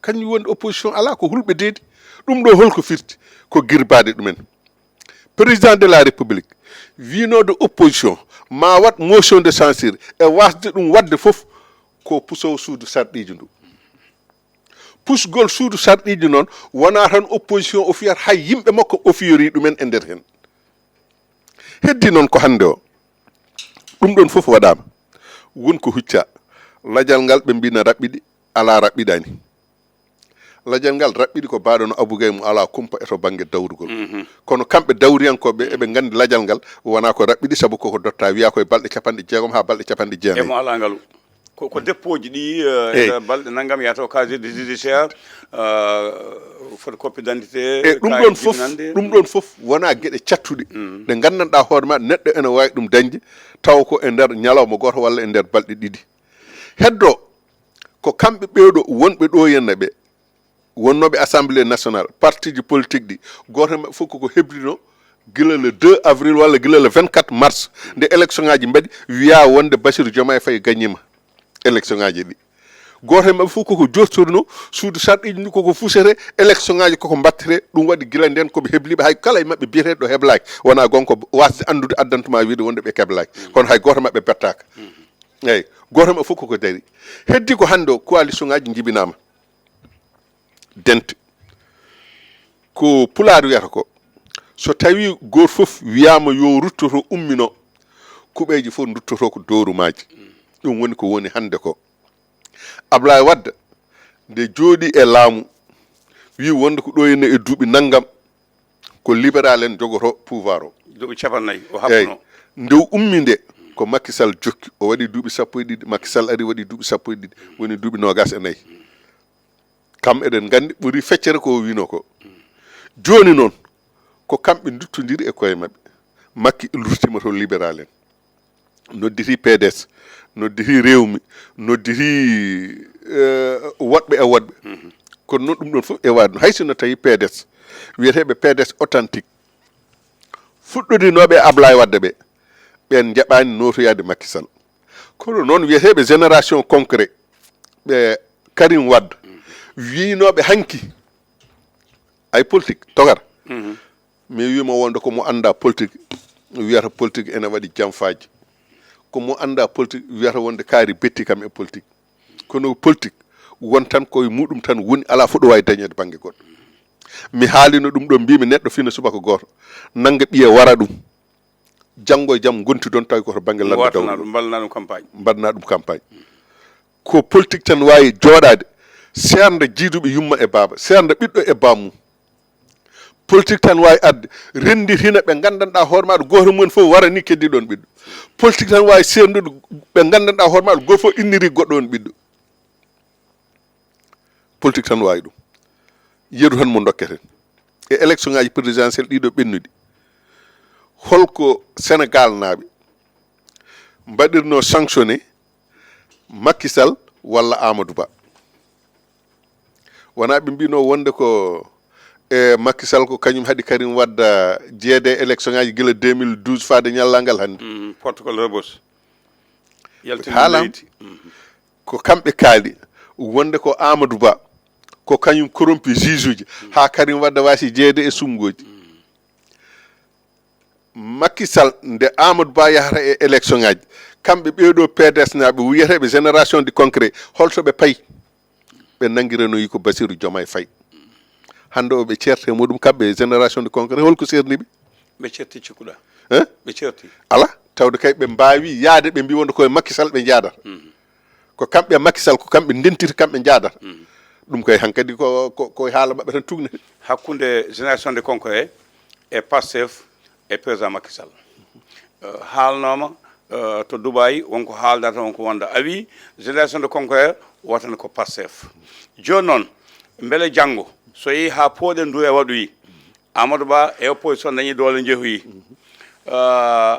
Kañum wonde opposition alaa ko hulɓe deedi. Ɗum ɗo holko firti? Ko girbaade ɗumen. Président de la République wiinooɗo opposition ma waɗ motion de censure e waasde ɗum waɗde fof, ko pusowo suudu sarɗiiji ndu. Pusgol suudu sarɗiiji noon wonaa tan opposition o fiyata, hay yimɓe makko o fiyorii ɗumen e nder heen. Heddi noon ko hannde o, ɗum ɗoon fof waɗaama. Won ko huccaa. Lajal ngal ɓe mbii na raɓɓiɗi, alaa raɓɓiɗaani. Lajal ngal raɓɓiɗi ko baaɗo no Abou Gaye mo alaa kumpa e to bannge dawrugol. Kono kamɓe dawriyankooɓe eɓe nganndi lajal ngal wonaa ko raɓɓiɗi, sabu koko dotta wiyaa koye balɗe capanɗe jeegom haa balɗe capanɗe jeenayi. Emo alaa ngalu. Ko, ko dépôt ji ɗi, eh, Eyi. ene balɗe nanngam yahata au casier de judiciaire, eh, photocopie d'identité, E ɗum kaari ɗon fof, jibinande. ɗum ɗon fof wonaa geɗe cattuɗe ɗe nganndanɗaa hoore ma neɗɗo ene waawi ɗum dañde taw ko e nder ñalawma gooto walla e nder balɗe ɗiɗi. Heddo ko kamɓe ɓeeɗo wonɓe ɗo henna ɓe, wonnooɓe Assemblée nationale, parti ji politique ɗi, gooto e maɓɓe fof koko heblino gila le deux avril walla gila le vingt-quatre mars, nde élection ngaji mbaɗi, wiya wonde Bassirou Diomaye Faye gañima élection ngaji ɗi. Gooto e maɓɓe fof koko jortorno suudu sarɗiiji ndi koko fusete, élection ngaji koko mbattete. Ɗum waɗi gila nden koɓe hebliɓe, hay kala e maɓɓe biyeteeɗo ɗo heblaki, wona gonko wasde anndude, addantuma wiide wonde ɓe keblaki, kono hay gooto e maɓɓe bettaka. Eyyi, gooto e maɓɓe fof koko dari. Heddi ko hannde o, coalition ngaji jibinama. Dente. Ko Pulaar wiyata ko, so tawi gooto fof wiyama yo ruttoto ummino, kuɓeeje fof duttoto ko doorumaji. Ɗum woni ko woni hannde ko. Ablaye Wade nde jooɗi e laamu, wi wonde ko ɗo henna e duuɓi nanngam, ko libéral en jogoto pouvoir o. Duuɓi capannayyi o happuno. Nde o ummi nde, ko Macky Sall jokki, o waɗi duuɓi sappo e ɗiɗi, Macky Sall ari waɗi duuɓi sappo e ɗiɗi, woni duuɓi noogas e nayi. Kam eɗen nganndi ɓuri feccere ko o wino ko. Jooni noon, ko kamɓe nduttondiri e koye maɓɓe. Makki lurtima to libéral en. Nodditi P D S, nodditi Rewmi, nodditi, eh, woɗɓe e woɗɓe. Kono noon ɗum ɗon fof e waɗi no hay sinno tawi P D S, wiyeteeɓe P D S authentique, fuɗɗodinooɓe e Ablaye Wade ɓe, ɓeen njaɓaani nootoyaade Macky Sall. Kono noon wiyeteeɓe génération concret, ɓe Karim Wade, wiynooɓe hanki, ay politique, togar. Mi wiima wonde ko mo annda politique, wiyata politique ene waɗi janfaaji. Ko mo annda politique, wiyata wonde kaari betti kam e politique. Kono politique, won tan koye muɗum tan woni, alaa fof ɗo waawi dañeede bannge goɗɗo. Mi haalino ɗum ɗo, mbimi neɗɗo fina subaka gooto, nannga ɓiye wara ɗum. Janngo e jam ngonti ɗon tawi ko to bannge lannde dawri. Mbaɗana ɗum campagne. Mbaɗana ɗum campagne. Ko politique tan waawi jooɗaade, seernda jiiduɓe yumma e baaba, seernda ɓiɗɗo e bammum. Politique tan waawi adde, rennditina ɓe nganndanɗaa hoore maaɗa, gooto mum en fof warani keddiiɗo on ɓiɗɗo. Politique tan waawi seerndude ɓe nganndanɗaa hoore maaɗa, gooto fof inniri goɗɗo on ɓiɗɗo. Politique tan waawi ɗum. Yeru tan mo ndokketen. E élection ngaji présidentielle ɗiɗo ɓennuɗi, holko Sénégal naaɓe mbaɗirno sanctionné Macky Sall walla Amadou Ba? Wona ɓe mbino wonde ko e Macky Sall ko kañum haɗi Karim Wade jeede élection ngaji gila deux mille douze faade ñallal ngal hannde. Mm, protocole Rebos. Yaltinde leydi. Ko kamɓe kaali wonde ko Amadou Ba, ko kañum corrompi juge uji, haa Karim Wade waasi jeeyde e sumngooji. Macky Sall, nde Amadou Ba yahata e élection ngaji, kamɓe ɓeeɗo P D S naaɓe wiyeteeɓe génération du concret, holto ɓe payi? Ɓe nanngiranoyi ko Bassirou Diomaye Faye. Hannde o ɓe ceerte e muɗum, kamɓe génération du concret, holko seerndi ɓe? Ɓe ceerti cikkuɗa? Hein? Ɓe ceerti. Alaa, tawde kay ɓe mbaawi yahde, ɓe mbi wonde koye Macky Sall ɓe njaadata. Ko kamɓe e Macky Sall, ko kamɓe ndentiti, kamɓe njaadata. Ɗum kay hankadi ko, ko, ko haala maɓɓe tan tugnete. Hakkunde génération du concret e Pastef e président Macky Sall. Eh, haalnooma, eh, to Dubaï, wonko haaldata, wonko wonda. A wi génération du concret wotana ko Pastef. Jooni noon, mbele janngo, so yehi haa pooɗe ndu e waɗoyi, Amadou Ba e opposition dañi doole njehoyi. Eh,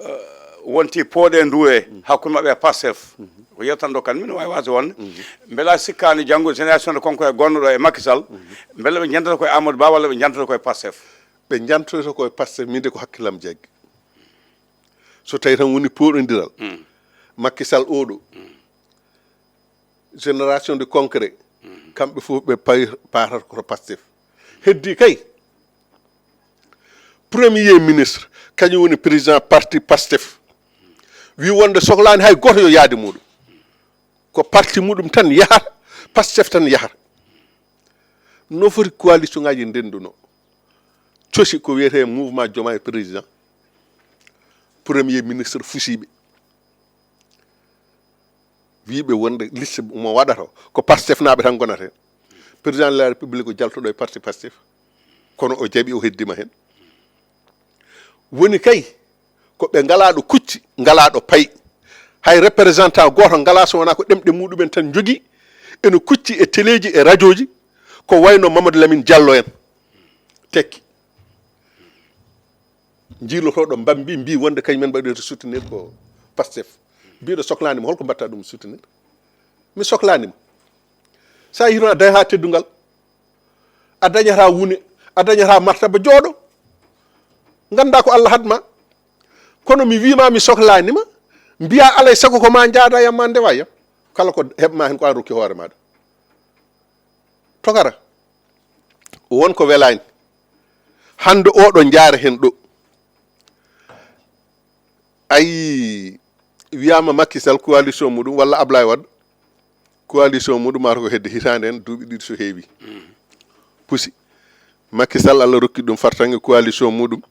eh, wonti pooɗe ndu e hakkunde maɓɓe e Pastef. O yewtan ɗo kan, min waawi waasde wonde. Mbela sikkaani janngo génération de concours gonno ɗo e Macky Sall, mbela ɓe njentata koye Amadou Ba walla ɓe njentata koye Pastef? Ɓe njantoyta koye Pastef, min de ko hakkillam jaggi. So tawi tan woni pooɗondiral, Macky Sall oɗo, génération de concret, kamɓe fof ɓe pawi paatata koto Pastef. Heddi kay, premier ministre, kañum woni président parti Pastef, wi wonde soklaani hay gooto yo yaade muɗum. Ko parti muɗum tan yahata, Pastef tan yahata. No foti coalition ngaji ndenduno, cosi ko wiyete mouvement Diomaye président, premier ministre fusiiɓe, wiiɓe wonde liste mo waɗata o, ko Pastef naaɓe tan gonata hen. Président de la République o jaltuɗo e parti Pastef, kono o jaɓi, o heddima hen. Woni kay ko ɓe ngala ɗo kucci, ngala ɗo payi. Hay représentant gooto ngala so wonaa ko ɗemɗe muɗumen tan njogii, ene kucci e teleeji e rajooji, ko wayno Mamadou Lamine Diallo en tekki. Jiilotooɗo mbambi mbi wonde kañum en mbaɗirta soutenir ko Pastef. Mbiɗo soklaanima, holko mbatta ɗum soutenir? Mi soklaanima. Sa yii toon a dañata teddungal, a dañata wune, a dañata martaba, jooɗo. Ngannda ko Allah haɗma. Kono mi wiima mi soklaanima, mbiya alay sago ko ma njaada yam ma ndewa yam. Kala ko heɓma hen ko an rokki hoore maɗa. Tokara, won ko welaani. Hannde oɗo njaara hen ɗo. Ayi, wiyama Macky Sall coalition muɗum walla Ablaye Wade coalition muɗum mata ko hedde hitaande en duuɓi ɗiɗi so heewi. Pusi. Macky Sall Allah rokki ɗum fartange coalition muɗum,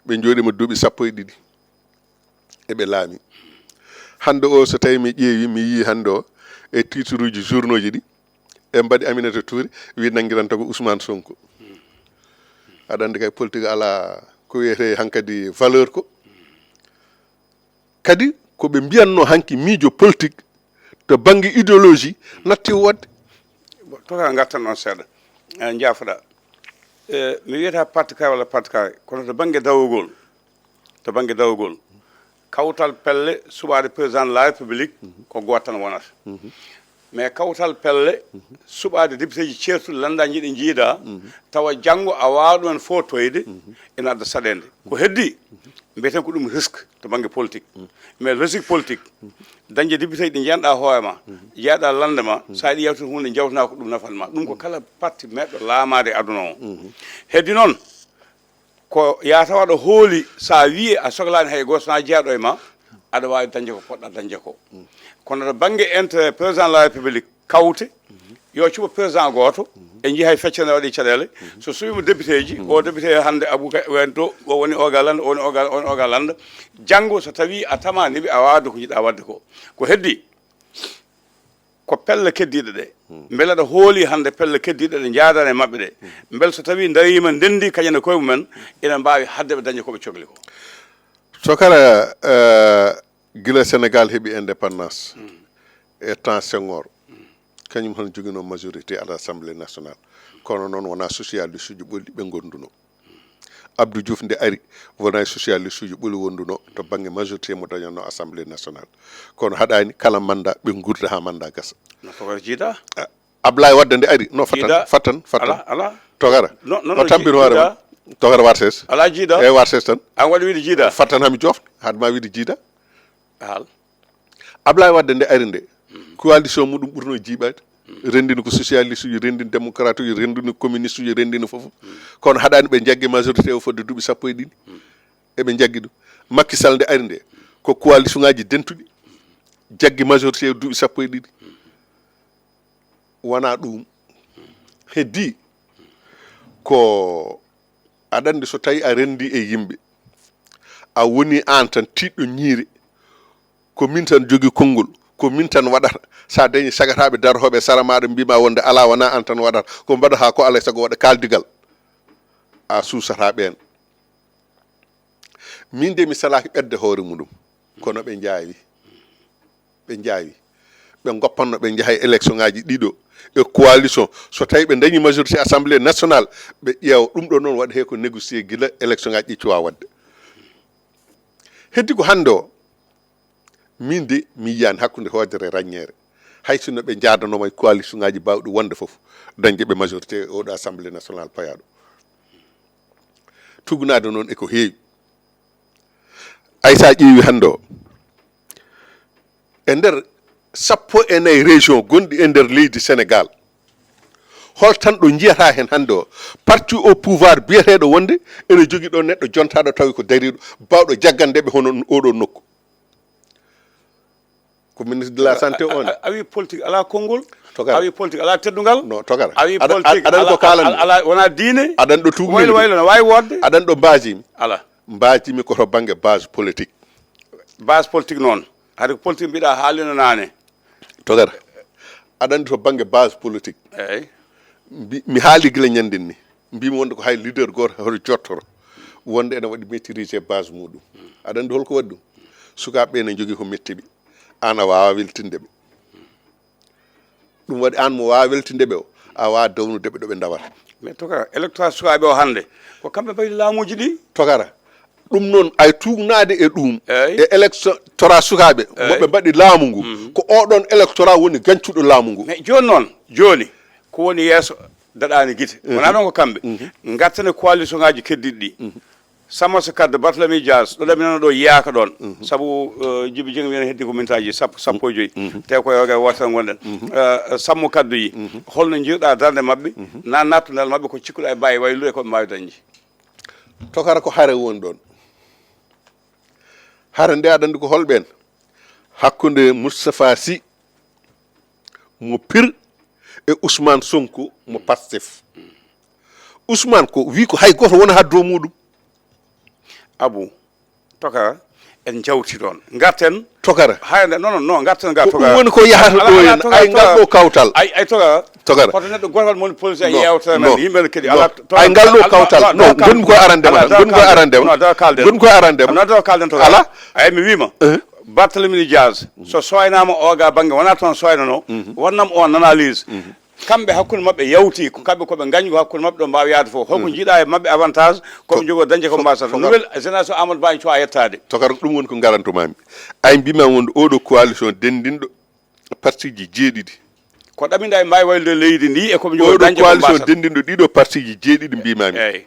ɓe jooɗima duuɓi sappo e ɗiɗi. Eɓe laami. Hannde o so tawi mi ƴeewi, mi yii hannde o e titre uji journaux ji ɗi, ɓe mbaɗi Aminata Touré, wi nanngiranta ko Ousmane Sonko. Aɗa anndi kay politique ala ko wiyete hankadi valeur ko. Kadi ko ɓe mbiyanno hanki miijo politique to bannge idéologie natti wodde. Bon, to ka ngartan on seeɗa. Eh, njaafoɗa. Eh, mi wiyata parti kay walla parti kay, kono to bannge dawogol, to bannge dawogol, kawtal pelle suɓaade président de la République ko gooto tan wonata. Mais kawtal pelle suɓaade député ji ceertuɗi lannda jiɗi jiida, tawa janngo a waawa ɗumen fotoyde, ina adda saɗeende. Ko heddi, mbiyeten ko ɗum risque to bannge politique. Mais logique politique, dañde député ji ɗi njiyanɗa hoore ma, jeyaɗa lannda ma, sa yiɗi yawtude huunde jawtana ko ɗum nafan ma. Ɗum ko kala parti meeɗɗo laamaade e aduna o. Heddi noon, ko yatawa aɗa hooli, sa wiye a soklaani hay gooto, sona jeyaɗo e ma, aɗa waawi dañde ko poɗɗa dañde ko. Kono to bannge intérêt président de la République, kawte, yo cuɓo président gooto, en njii hay feccere nde waɗi caɗeele, so suɓiima député ji, o député hannde Abou Ka-, wen to, o woni oga lannda, o woni oga, o woni oga lannda, janngo so tawi a tamani ɓe, a waawde ko jiɗɗa waɗde ko. Ko heddi, ko pelle keddiiɗe ɗe. Mbele aɗa hooli hannde pelle keddiiɗe ɗe njaadani e maɓɓe ɗe? Mbele so tawi ndariima ndenndi kañum e koye mumen, ina mbaawi haɗde ɓe dañde ko ɓe cokli ko? Sokara, eh, gila Sénégal heɓi indépendance e temps Senghor, kañum hono joginoo majorité à l'Assemblée nationale. Kono noon wonaa socialiste uji ɓolɗi ɓe ngonduno. Abdou Diouf nde ari, wonaa e socialiste uji ɓoli wonduno to bannge majorité mo dañatno Assemblée nationale. Kono haɗaani kala mandat ɓe ngurda haa mandat gasa. No ko jiida? A-, Ablaye Wade nde ari, no fattan, jiida. Fattan, fattan. Ala, ala. Togara. No, no, no, o tampin ji-, hoore jiida. Togara warses. Ala jiida. E warses tan. An waɗi wiide jiida. Fattan hami jof, haɗma wiide jiida. Hal. Ablaye Wade nde ari nde, coalition muɗum ɓurno jiiɓaade. Renndini ko socialiste uji, renndini démocrate uji, renndini communiste uji, renndini fof. Kono haɗani ɓe jaggi majorité o fodde duuɓi sappo e ɗiɗi. Eɓe jaggi ɗum. Macky Sall nde ari nde, ko coalition ngaji dentuɗi jaggi majorité o duuɓi sappo e ɗiɗi. Wona ɗum. Heddi ko aɗa anndi so tawi a renndi e yimɓe, a woni aan tan tiiɗɗo ñiire, ko min tan jogii konngol, ko min tan waɗata. So a dañii sagataaɓe darotooɓe e sara maaɗa mbima wonde alaa, wonaa aan tan waɗata, ko mbaɗata ko alaa e sago waɗa kaaldigal, a suusataa ɓeen. Min de mi salaaki ɓetde hoore muɗum, kono ɓe njaawi. Ɓe njaawi. Ɓe ngoppanno ɓe njaha e élection ngaji ɗiɗo e coalition. So tawi ɓe dañi majorité assemblée nationale, ɓe ƴeewa. Ɗum ɗo noon waɗa he ko négocier gila élection ngaji ɗi cuwa waɗde. Heddi ko hannde o, Min de mi yiyaani hakkunde hoodere e raññeere, hay sinno ɓe njaadanooma e coalition ŋaaji baawɗi wonde fof, dañde ɓe majorité e oɗo Assemblée nationale payaaɗo. Tuugnaade noon e ko heewi. Ay so a ƴeewi hannde o, e nder sappo e nayi région gonɗi e nder leydi Sénégal, hol tan ɗo njiyata heen hannde o parti au pouvoir biyeteeɗo wonde ene jogii ɗo neɗɗo jontaaɗo tawi ko dariiɗo baawɗo jaggande ɓe hono oɗo nokku? Ko ministre de la santé o ne. A wi politique ala konngol. Togara. A wi politique ala teddungal. No, togara. A wi politique ala, ala, wona diine. Aɗan ɗo tuugnini waylo waylo no wawi wodde. Aɗan ɗo mbajimi. Ala. Mbajimi ko to bangge base politique. Base politique noon, hade ko politique mbiɗa haalino naane. Togara, aɗa anndi to bannge base politique. Eeyi. Mbi- mi haali gila ñannden ni, mbimi wonde ko hay leader gooto hoto jottoro wonde ene waɗi maîtriser base muɗum. Aɗa anndi holko waɗi ɗum? Sukaaɓe ɓe ene njogii ko metti ɓe. Aan a waawaa weltinde ɓe. Ɗum waɗi aan mo waawaa weltinde ɓe o, a waawaa dawnude ɓe ɗo ɓe ndawata. Mais togara, électorat sukaaɓe o hannde ko kamɓe mbaɗi laamuuji ɗi. Togara, ɗum noon ay tuugnaade e ɗum. Eeyi. E électorat sukaaɓe mo ɓe mbaɗi laamu ngu, ko oɗon électorat woni gañcuɗo laamu ngu. Mais jooni noon, jooni ko woni yeeso daɗaani gite. Wonaa ɗon ko kamɓe. Ngarten e coalition ŋaaji keddiiɗi ɗi. Sammo so Kaddu, Barthélemy Dias, ɗo ɗaminano ɗo yiyaaka ɗoon. Sabu, eh, Jibi Jeŋ wiyata heddi ko mintaaji sappo, sappo e joyi. Te ko yoga wootere ngonɗen. Eh, Sammo Kaddu yi, holno njiiruɗaa darnde maɓɓe? Na nattungal maɓɓe ko cikkuɗaa e mbawi waylude ko ɓe mbawi dañde? Tokara ko hare woni ɗoon. Hare nde aɗa anndi ko holɓeen? Hakkunde Moustapha Sy mo Pire e Ousmane Sonko mo Pastef. Ousmane ko wi ko hay gooto wona haddo muɗum. Abou, tokara, en jawti ɗoon. Ngarten. Tokara. Hay nde, non, non, non, ngarten ngar. Ko ɗum tokara woni ko yahata ɗo en. Ay ngal ɗo kawtal. Ay, ay tokara. Togara. Hoto neɗɗo gooto waɗ moni politique e yewtere men, yimɓe ne kadi ala to- ay ngal ɗo kawtal. No, gonmi koye arande ma, gonmi koye arande ma. No, dara kalden. Gonmi koye arande ma. No, dara kalden togara. Ala. Ay mi wima. Barthélemy Diaz, so soynama o ga bangge wona toon soynano, wonnam on analyse. Kamɓe hakkunde maɓɓe yawti, ko kamɓe koɓe gañi ko hakkunde maɓɓe ɗo mbawi yaade fof. Holko jiiɗa e maɓɓe avantage, koɓe jogo dañde ko mbasata. Nouvelle génération Amadou Ba en cuwa yettade. Tokara, ɗum woni ko garantumami. Ay mbima wonde oɗo coalition dendinɗo parti ji jeeɗiɗi. Ko ɗaminɗa e mbawi waylude leydi ndi e koɓe jogo dañde ko mbasata. Oɗo coalition dendinɗo ɗiɗo parti ji jeeɗiɗi mbimami. Eyyi.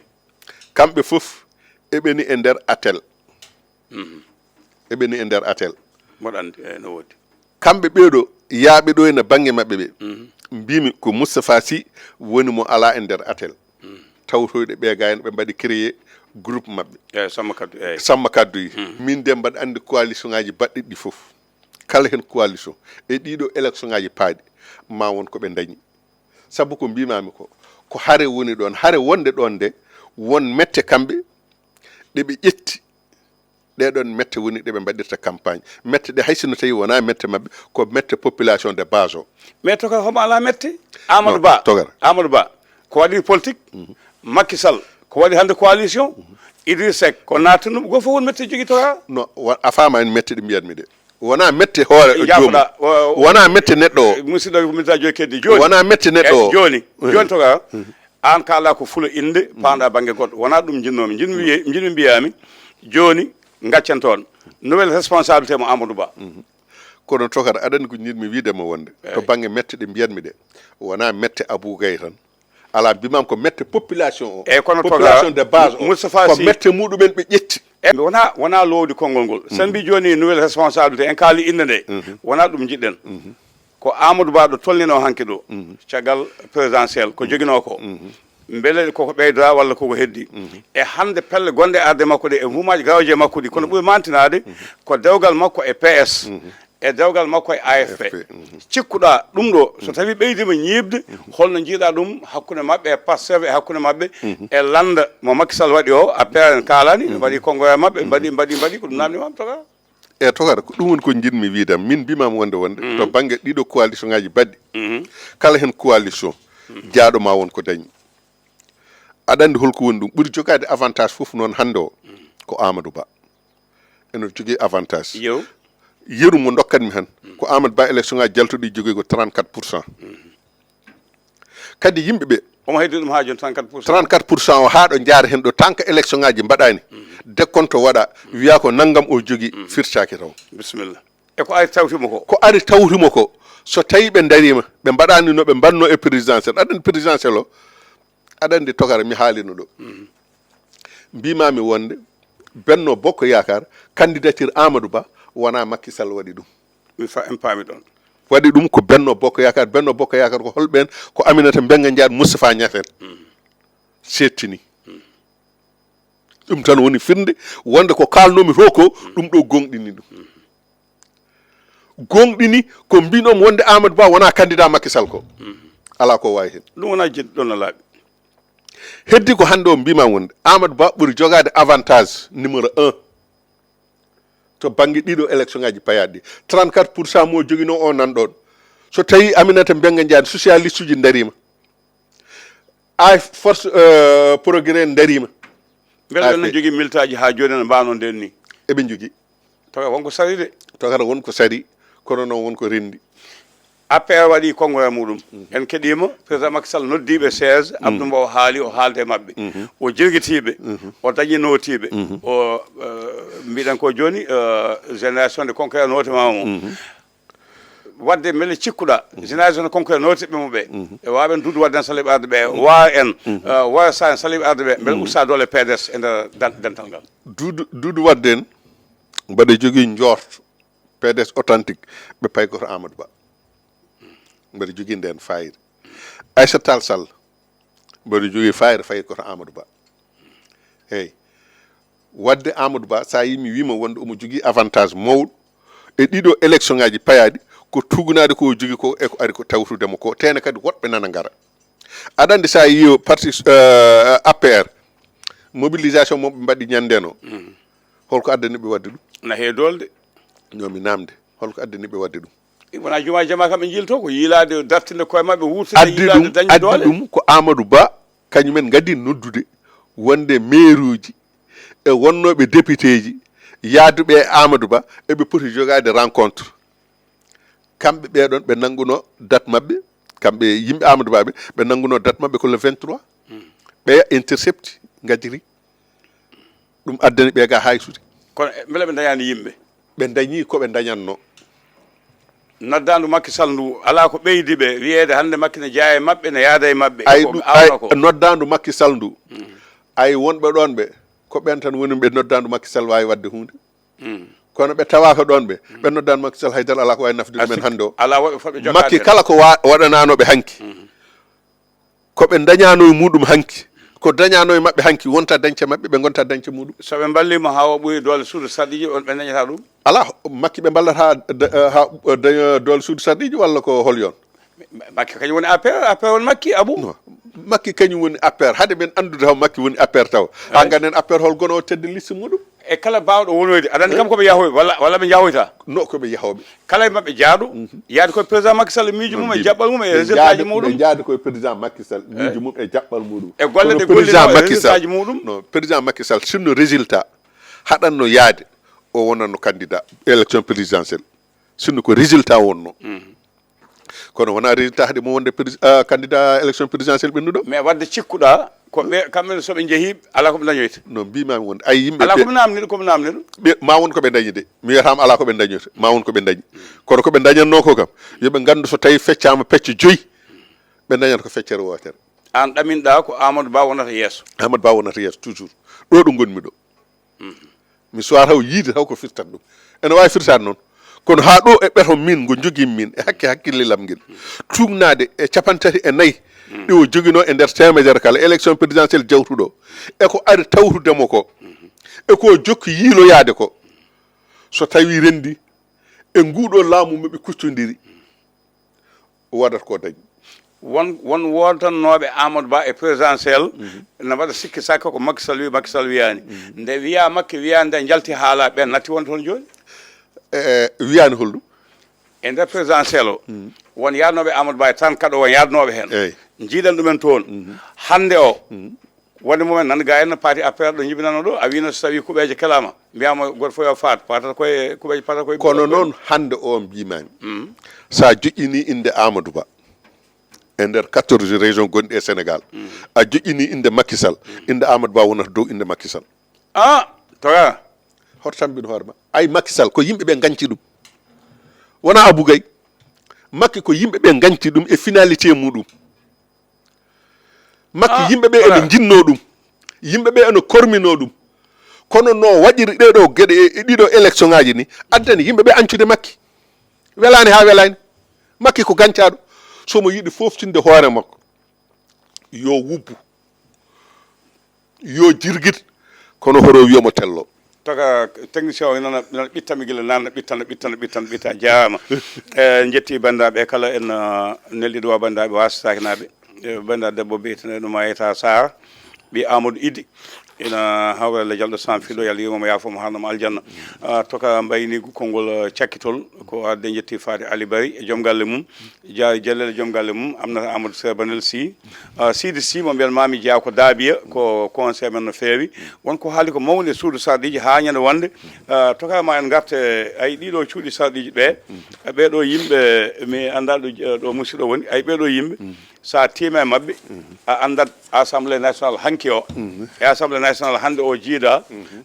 Kamɓe fof eɓeni e nder atel. Eɓeni e nder atel. Mboɗo anndi, eyyi, no woodi. Kamɓe ɓeeɗo yaaɓe ɗo ena bannge maɓɓe ɓe, mbimi ko Moustapha Sy woni mo ala e nder atel. Tawtoyɗo ɓe ga en ɓe mbaɗi créé groupe maɓɓe. Eyyi, Samma Kaddu, eyyi. Samma Kaddu yi. Min de mbaɗa anndi coalition ngaji baɗɗiɗi ɗi fof. Kala hen coalition e ɗiɗo élection ngaji paaɗi ma won ko ɓe dañi. Sabu ko mbimami ko, ko hare woni ɗon. Hare wonde ɗon nde, won mette kamɓe ɗe ɓe ƴetti. Ɗe ɗon mette woni ɗe ɓe mbaɗirta campagne. Mette ɗe hay sinno tawi wona mette maɓɓe, ko mette population de base o. Mais to ka homo ala mette? Amadou Ba. Togara. Amadou Ba ko waɗi politique. Macky Sall ko waɗi hannde coalition. Idriss Seck ko nattuno ɗum, go fof won mette jogi toga. No, wa- a faama en mette ɗe mbiyatmi ɗe. Wona mette hoore o joomum. Wona mette neɗɗo o. Musidɗo ko minta joyi keddi jooni. Wona mette neɗɗo o. Jooni, jooni toga. An kaala ko fulo innde, paanɗa bannge goɗɗo. Wonaa ɗum njinnoomi. Njiɗmi wiye-, njiɗmi mbiyaami, jooni, ngaccen toon. Nouvelle responsabilité mo Amadou Ba. Kono tokara, aɗa anndi ko njiɗmi wiide ma wonde, to bannge mette ɗe mbiyatmi ɗe, wonaa mette Abou Gaye tan. Alaa, mbimam ko mette population o. Eyyi, kono tokara, population de base o. Moustapha Sy. Ko mette muɗumen ɓe ƴetti. Eyyi, wonaa, wonaa loowdi konngol ngol. Sen mbi jooni nouvelle responsabilité, en kaali innde nde. Wonaa ɗum njiɗɗen. Ko Amadou Ba ɗo tolnino hanki ɗo, caggal présidentiel, ko joginoo ko. Mbele koko ɓeyda walla koko heddi? E hannde pelle gonɗe arde makko ɗe, e mouvement ji garoje makko ɗi, kono ɓuri mantinaade ko dewgal makko e P S, e dewgal makko e A F P. Cikkuɗa ɗum ɗo, so tawi ɓeydima ñiiɓde, holno njiiɗa ɗum hakkunde maɓɓe e Pastef, e hakkunde maɓɓe e lannda mo Macky Sall waɗi o? A P R en kaalani, ɓe mbaɗi konngoye maɓɓe, mbaɗi, mbaɗi, mbaɗi, ko ɗum namdi mam toga. E tokara, ko ɗum woni ko njiɗmi wiide am. Min mbimam wonde, wonde to bannge ɗiɗo coalition ngaji baɗɗi, kala hen coalition, jaaɗo ma won ko dañi. Aɗa anndi holko woni ɗum? Ɓuri jogaade avantage fof noon hannde o, ko Amadou Ba. Ene jogii avantage. Yeru mo dokkatmi han, ko Amadou Ba élection ngaji jaltuɗi jogii ko trente-quatre pour cent. Kadi yimɓe ɓe, omo heddi ɗum haa jooni, trente-quatre pour cent. Trente-quatre pour cent o, haa ɗo njaari heen ɗo, tant que élection ngaji mbaɗaani, décompte waɗa, wiya ko nanngam o jogii, firtaaki taw. Bisimilla. E ko ari tawti mo ko. Ko ari tawti mo ko, so tawi ɓe dariima, ɓe mbaɗaani no ɓe mbaɗno e présidentiel, aɗa anndi présidentiel o, aɗa anndi tokara, mi haalino ɗo. Mbimami wonde Benno Bokk Yaakaar, candidature Amadou Ba, wona Macky Sall waɗi ɗum. Mi fa-, en paami ɗon. Waɗi ɗum ko Benno Bokk Yaakaar. Benno Bokk Yaakaar ko holɓeen? Ko Aminata Mbengue Ndiaye, Moustapha Niass en. Seettini. Ɗum tan woni firnde wonde ko kaalnomi to ko, ɗum ɗo gonɗini ɗum. Gonɗini ko mbinomi wonde Amadou Ba wona candidat Macky Sall ko. Alaa ko waawi heen. Ɗum wona jeɗɗi ɗon no laaɓi. Heddi ko hannde o mbima wonde Amadou Ba ɓuri jogaade avantage numéro un to bannge ɗiɗo élection ngaji payaaɗi ɗi. Trente-quatre pour cent mo joginoo o nan ɗon. So tawi Aminata Mbengue Ndiaye, socialiste uji dariima, ay force, euh, progrès dariima. Mbele ɓen ne jogii militaaji haa jooni no mbaano nden ni? Eɓe njogii. Tawa wonko sari de. Tawa wonko sari, kono noon wonko renndi. A P R waɗi konngol e muɗum. En keɗiima, président Macky Sall noddiiɓe seize, Abdou Mbow haali, o haalde e maɓɓe. O jirgitiiɓe, o dañi nootiiɓe. O, eh, mbiɗen ko jooni, eh, génération de conquête nootimaama mo. Wadde mbele cikkuɗa, génération de conquête nootiiɓe mo ɓe, e waawen Doudou Wadde en saliɓe arde ɓe, waa en, eh, waa sa en saliɓe arde ɓe, mbele usta doole P D S e nder dan-, dental ngal. Doudou, Doudou Wadde en, mbaɗa jogii njort P D S authentique, ɓe payi ko to Amadou Ba. Mbeɗa jogii ndeen fayida. Aissata Tall Sall, mbeɗa jogii fayida, fayi ko to Amadou Ba. Eeyi. Wadde Amadou Ba, so a yii mi wiima wonde omo jogii avantage mawɗo e ɗiɗo élection ngaji payaaɗi, ko tuugnaade ko o jogii ko e ko ari ko tawtude mo ko. Tene kadi woɗɓe nana ngara. Aɗa anndi so a yii parti, eh, A P R, mobilisation mo ɓe mbaɗi ñande no. Holko addani ɓe waɗde ɗum? Na heewi doole de. No mi namde, holko addani ɓe waɗde ɗum? Wona juma jama kam ɓe jilto, ko yiilaade dartinde koye maɓɓe, wurtinde addi yiilaade ɗum, dañde addi doole. Ɗum ko Amadou Ba, kañumen ngaddi noddude wonde mairuji e wonnooɓe députéji yaaduɓe e Amadou Ba, eɓe poti jogaade rencontre. Kamɓe ɓee ɗon ɓe nannguno date maɓɓe, kamɓe yimɓe Amadou Ba ɓe, ɓe nannguno date maɓɓe ko le vingt-trois. Ɓeya intercepti, ngajiri. Ɗum addani ɓe ga haysude. Kono, e, mbele ɓe ndañani yimɓe? Ɓe ndañi ko ɓe ndañanno. Noddaandu Macky Sall ndu, alaa ko ɓeydi ɓe, wiyeede hannde Macky ne jeyaa e maɓɓe, ne yaada e maɓɓe. Ay, ko ɗum, ɓe ay, aawna ko. Noddaandu Macky Sall ndu, ay, wonɓe ɗoon ɓe, ko ɓeen tan woni ɓe noddaandu Macky Sall waawi waɗde huunde. Kono ɓe tawaaka ɗoon ɓe, ɓe noddaandu Macky Sall haydara alaa ko waawi nafde ɗumen hannde o. Alaa woɓɓe fotɓe jokkaade Macky heen. Kala ko wa-, waɗanaano ɓe hanki. Ko ɓe ndañaano e muɗum hanki, ko dañaano e maɓɓe hanki, wonta dañce maɓɓe, ɓe ngonta dañce muɗum. So ɓe mballii mo haa o ɓooyi doole suudu sarɗiiji, on ɓe dañata ɗum? Alaa, Makki ɓe mballata haa da-, haa, eh, daña doole suudu sarɗiiji walla ko hol yoon? Makki kañum woni A P R, A P R woni Makki, Abou? Non, Makki kañum woni A P R. Hade men anndude taw Makki woni A P R taw. Haa ngannden A P R hol gono o tedde liste muɗum? E kala baawɗo wonoyde, aɗa anndi kam ko ɓe yahoy, walla, walla ɓe njahoyta? No, ko ɓe yahooɓe. Kala e maɓɓe jaaɗo, yaade koye président Macky Sall miijo mum e jaɓɓal mum e résultat ji muɗum. Ɓe njaada koye président Macky Sall miijo mum e jaɓɓal muɗum. E golle ɗe gollino e résultat ji muɗum. No, président Macky Sall, sinno résultat haɗanno yaade, o wonanno candidat élection présidentielle. Sinno ko résultat wonno. Kono wona résultat haɗi mo wonde prési-, ah, candidat élection présidentielle ɓennuɗo. Mais wadde cikkuɗa, ko ɓe, kamɓe so ɓe njehi, alaa ko ɓe dañoyta. No mbimami wonde, ay yimɓe alaa ɓe ko ɓe namni ɗum, ko ɓe namni ɗum. Ɓe, ma won ko ɓe dañi de. Mi wiyatama alaa ko ɓe dañoyta. Ma won ko ɓe dañi. Kono ko ɓe dañatno ko kam, yo ɓe ngandu so tawi feccama pecce joyi, ɓe dañata ko feccere wootere. An ɗaminɗa ko Amadou Ba wonata yeeso. Amadou Ba wonata yeeso, toujours. Ɗo ɗo ngonmi ɗo. Mi suwaa taw yiide taw ko firtat ɗum. Ene waawi firtaade noon. Kono haa ɗo e ɓeto min ngo njogii min, e hakke hakkille lam ngel, tuugnaade e capanɗe tati e nayi ɗi o joginoo e nder teemedere kala, élection présidentielle jawtuɗo, e ko ari tawtude mo ko, e ko o jokki yiiloyaade ko, so tawii renndi e nguuɗo laamu mo ɓe kuccondiri, o waɗata ko dañi. Won, won woodannooɓe Amadou Ba e présidentiel, na mbaɗa sikki sakka ko Macky Sall wi, Macky Sall wiyaani. Nde wiyaa Macky wiyaani, nde njalti haala, ɓeen natti wonde toon jooni? E, wiyaani holɗum? E nder présidentiel o, won yaadnooɓe Amadou Ba e trente-quatre o, won yaadnooɓe heen. Eey. Njiiɗen ɗumen toon. Hannde o, wonde mumen nan ga en no paati A P R ɗo njibinano ɗo, a wiino so tawi kuɓeeje kelaama, mbiyaama gooto fof yo faat, paatata koye kuɓeeje, paatata koye. Kono noon hannde o mbimami, so a joƴƴini innde Amadou Ba e nder quatorze région gonɗi e Sénégal, a joƴƴini innde Macky Sall, innde Amadou Ba wonata dow innde Macky Sall. Ah, toga. Hoto tambin hoore ma. Ay Macky Sall, ko yimɓe ɓe ganci ɗum. Wonaa Abou Gaye. Makki ko yimɓe ɓe ngañti ɗum e finalité muɗum. Makki, ah, yimɓe ɓe ene njinnoo ɗum. Yimɓe ɓe ene korminoo ɗum. Kono no waɗiri ɗee ɗoo geɗe e, e ɗiɗo élection ŋaaji ni, addani yimɓe ɓe añcude Makki. Welaani haa welaani. Makki ko gañcaaɗo. So mo yiɗi fooftinde hoore makko, yo wubbu, yo jirgit, kono hoto wiya mo tello. Toka technicien o nana, nana ɓittami gila nana, ɓittana, ɓittana, ɓittana, ɓitta, jaama. E, jetti banndiraaɓe kala en, uh, nelɗi ɗo banndiraaɓe Wasakinaaɓe. E, banndiraaɗo debbo biyeteeɗo Mayta Sarr, ɓi Amadou Idi. Ina hawra le jalɗo sanfiɗo, yo Allah yurmo mo, yaafo mo, harno mo aljanna. Ah, toka mbayni konngol, ah, cakkitol, ko adde jetti faade Ali Bari e joom galle mum. Jaari Jellel e joom galle mum, Amnata Amadou Seba Nel Sy. Ah, Sidi Sy mo mbiyan Mami Dia ko Daabiya, ko conseil men no feewi. Won ko haali ko mawni e suudu sarɗiiji haa ñande wonde. Ah, toka ma en ngarte, ay ɗiɗo cuuɗi sarɗiiji ɓe. Ɓeɗo yimɓe, mi anndaa ɗo, ɗo musiɗɗo woni. Ay ɓeɗo yimɓe. Sa tiima e maɓɓe, a anndat Assemblée nationale hanki o. E Assemblée nationale hannde o jiida,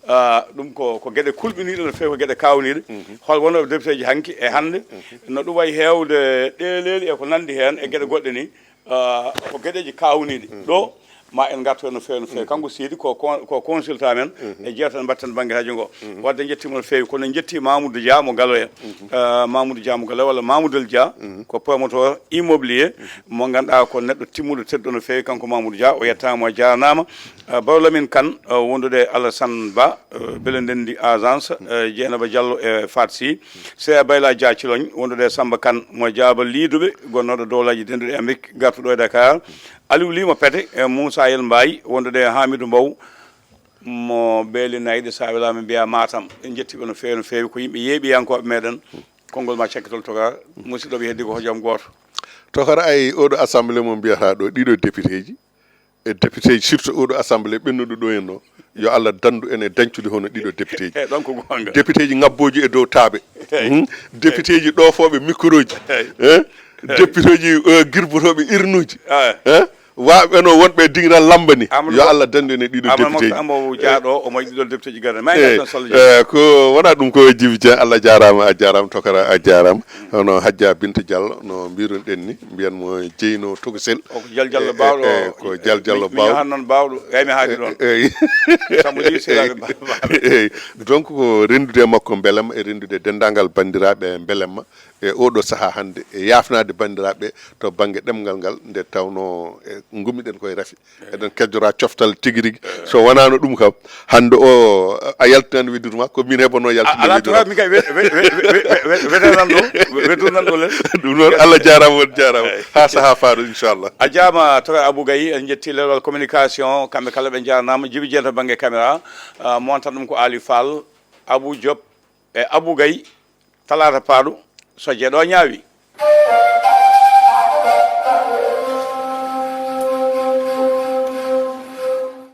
ah, ɗum ko, ko geɗe kulɓiniiɗe no feewi, ko geɗe kaawniiɗe. Hol wonooɓe député ji hanki e hannde, no ɗum wayi heewde ɗeeleeli e ko nanndi heen e geɗe goɗɗe ni, ah, ko geɗeeji kaawniiɗi. Ɗo ma en ngartu heen no feewi, no feewi. Kanko Sidi ko con-, ko consultant men e jeewte ɗe mbaɗten bannge radio ngo. Wadde njettiima no feewi, kono en njettii Mamoudou Dia mo Galoya. Ah, Mamoudou Dia mo Galoya walla Mamoudou Dia, ko promoteur immobilier mo ngannduɗaa ko neɗɗo timmuɗo tedduɗo no feewi, kanko Mamoudou Dia, o yettaama, o jaarnaama. Ah, Baro Lamine Kane, ah, wondude e Alassane Ba, ah, Bele Ndenndi Agence, ah, Dieynaba Diallo e Fat Sy. Seya Bayla Dia Ciloñ, wondude e Samba Kane mo Jaaba Liiduɓe, gonnooɗo Dowlaaji Denduɗi Amérique, gartuɗo e Dakar. Aliou Lima Pete e Moussa Yel Mbaye, wondude e Hamidou Mbow mo Beeli Nayɗe, sa welaama mbiya Matam. En njettii ɓe no feewi, no feewi. Ko yimɓe yeeɓiyankooɓe meɗen. Konngol ma cakkitol, Toka. Musiɗɗo, mi heddi ko hojom gooto. Toka, ay oɗo assemblée mo mbiyata ɗo, ɗiɗo député ji, e député ji, surtout oɗo assemblée ɓennuɗo ɗo en o, yo Allah dandu en e dañcude hono ɗiɗo député ji. Eh, ɗon ko goonga. Député ji ŋabbooji e dow taaɓe. Eey. Hmm? Député ji ɗoofooɓe micro ji. Eey. Eh? Eey. Député ji, eh, girbotooɓe urne uji. Ah. Eh? Waaɓe no wonɓe diŋral lamba ni. Amadou Yo Ba-, Allah dandu en e ɗiɗo Amadou député ji. Amadou Dia ɗo, omo e ɗiɗo député ji garde. Ma en ngartan Sall Dia. Eh, ko wona ɗum ko Djiby Dieng, Allah jaaraama, a jaaraama, Tokara, a jaaraama. Hono Hajja Binta Diallo, no mbiruɗen ni, mbiyan mo Jeyno Tokosel. O ko Jal Diallo Eh, eh, baawɗo. Eh, ko Jal Diallo mi, mi baawɗo. Yahan noon baawɗo. Eey, mi haali ɗoon. Eh, eh. Samba Diouf sehilaaɓe ba-, ba-, Eh, donc ko renndude e makko mbelamma e renndude denndaangal banndiraaɓe mbelamma e oɗo sahaa hannde e yaafnaade banndiraaɓe to bannge ɗemngal ngal nde tawnoo e ngummiɗen koye rafi. Eɗen kejjora coftal tigi rigi. So wonaano ɗum kam, hannde o, a yaltinani wedduru ma, ko min heɓanoo yaltinde A-, alaa wedduru am. Toka, min kay we-, we-, we-, we-, we-, we-, wetere nan ɗo, we-, wetere nan ɗo le. Ɗum noon, Allah jaaraama, on jaaraama. Eey. Haa sahaa faaɗo, inchallah. A jaaraama, Toka Abou Gaye, en njetti leewal communication, kamɓe kala ɓe njaarnaama, Jibi Jeento bannge caméra, ah, mo wonta ɗum ko Ali Fall, Abou Diop e Abou Gaye, talaata paaɗo, so jeɗo ñaawi.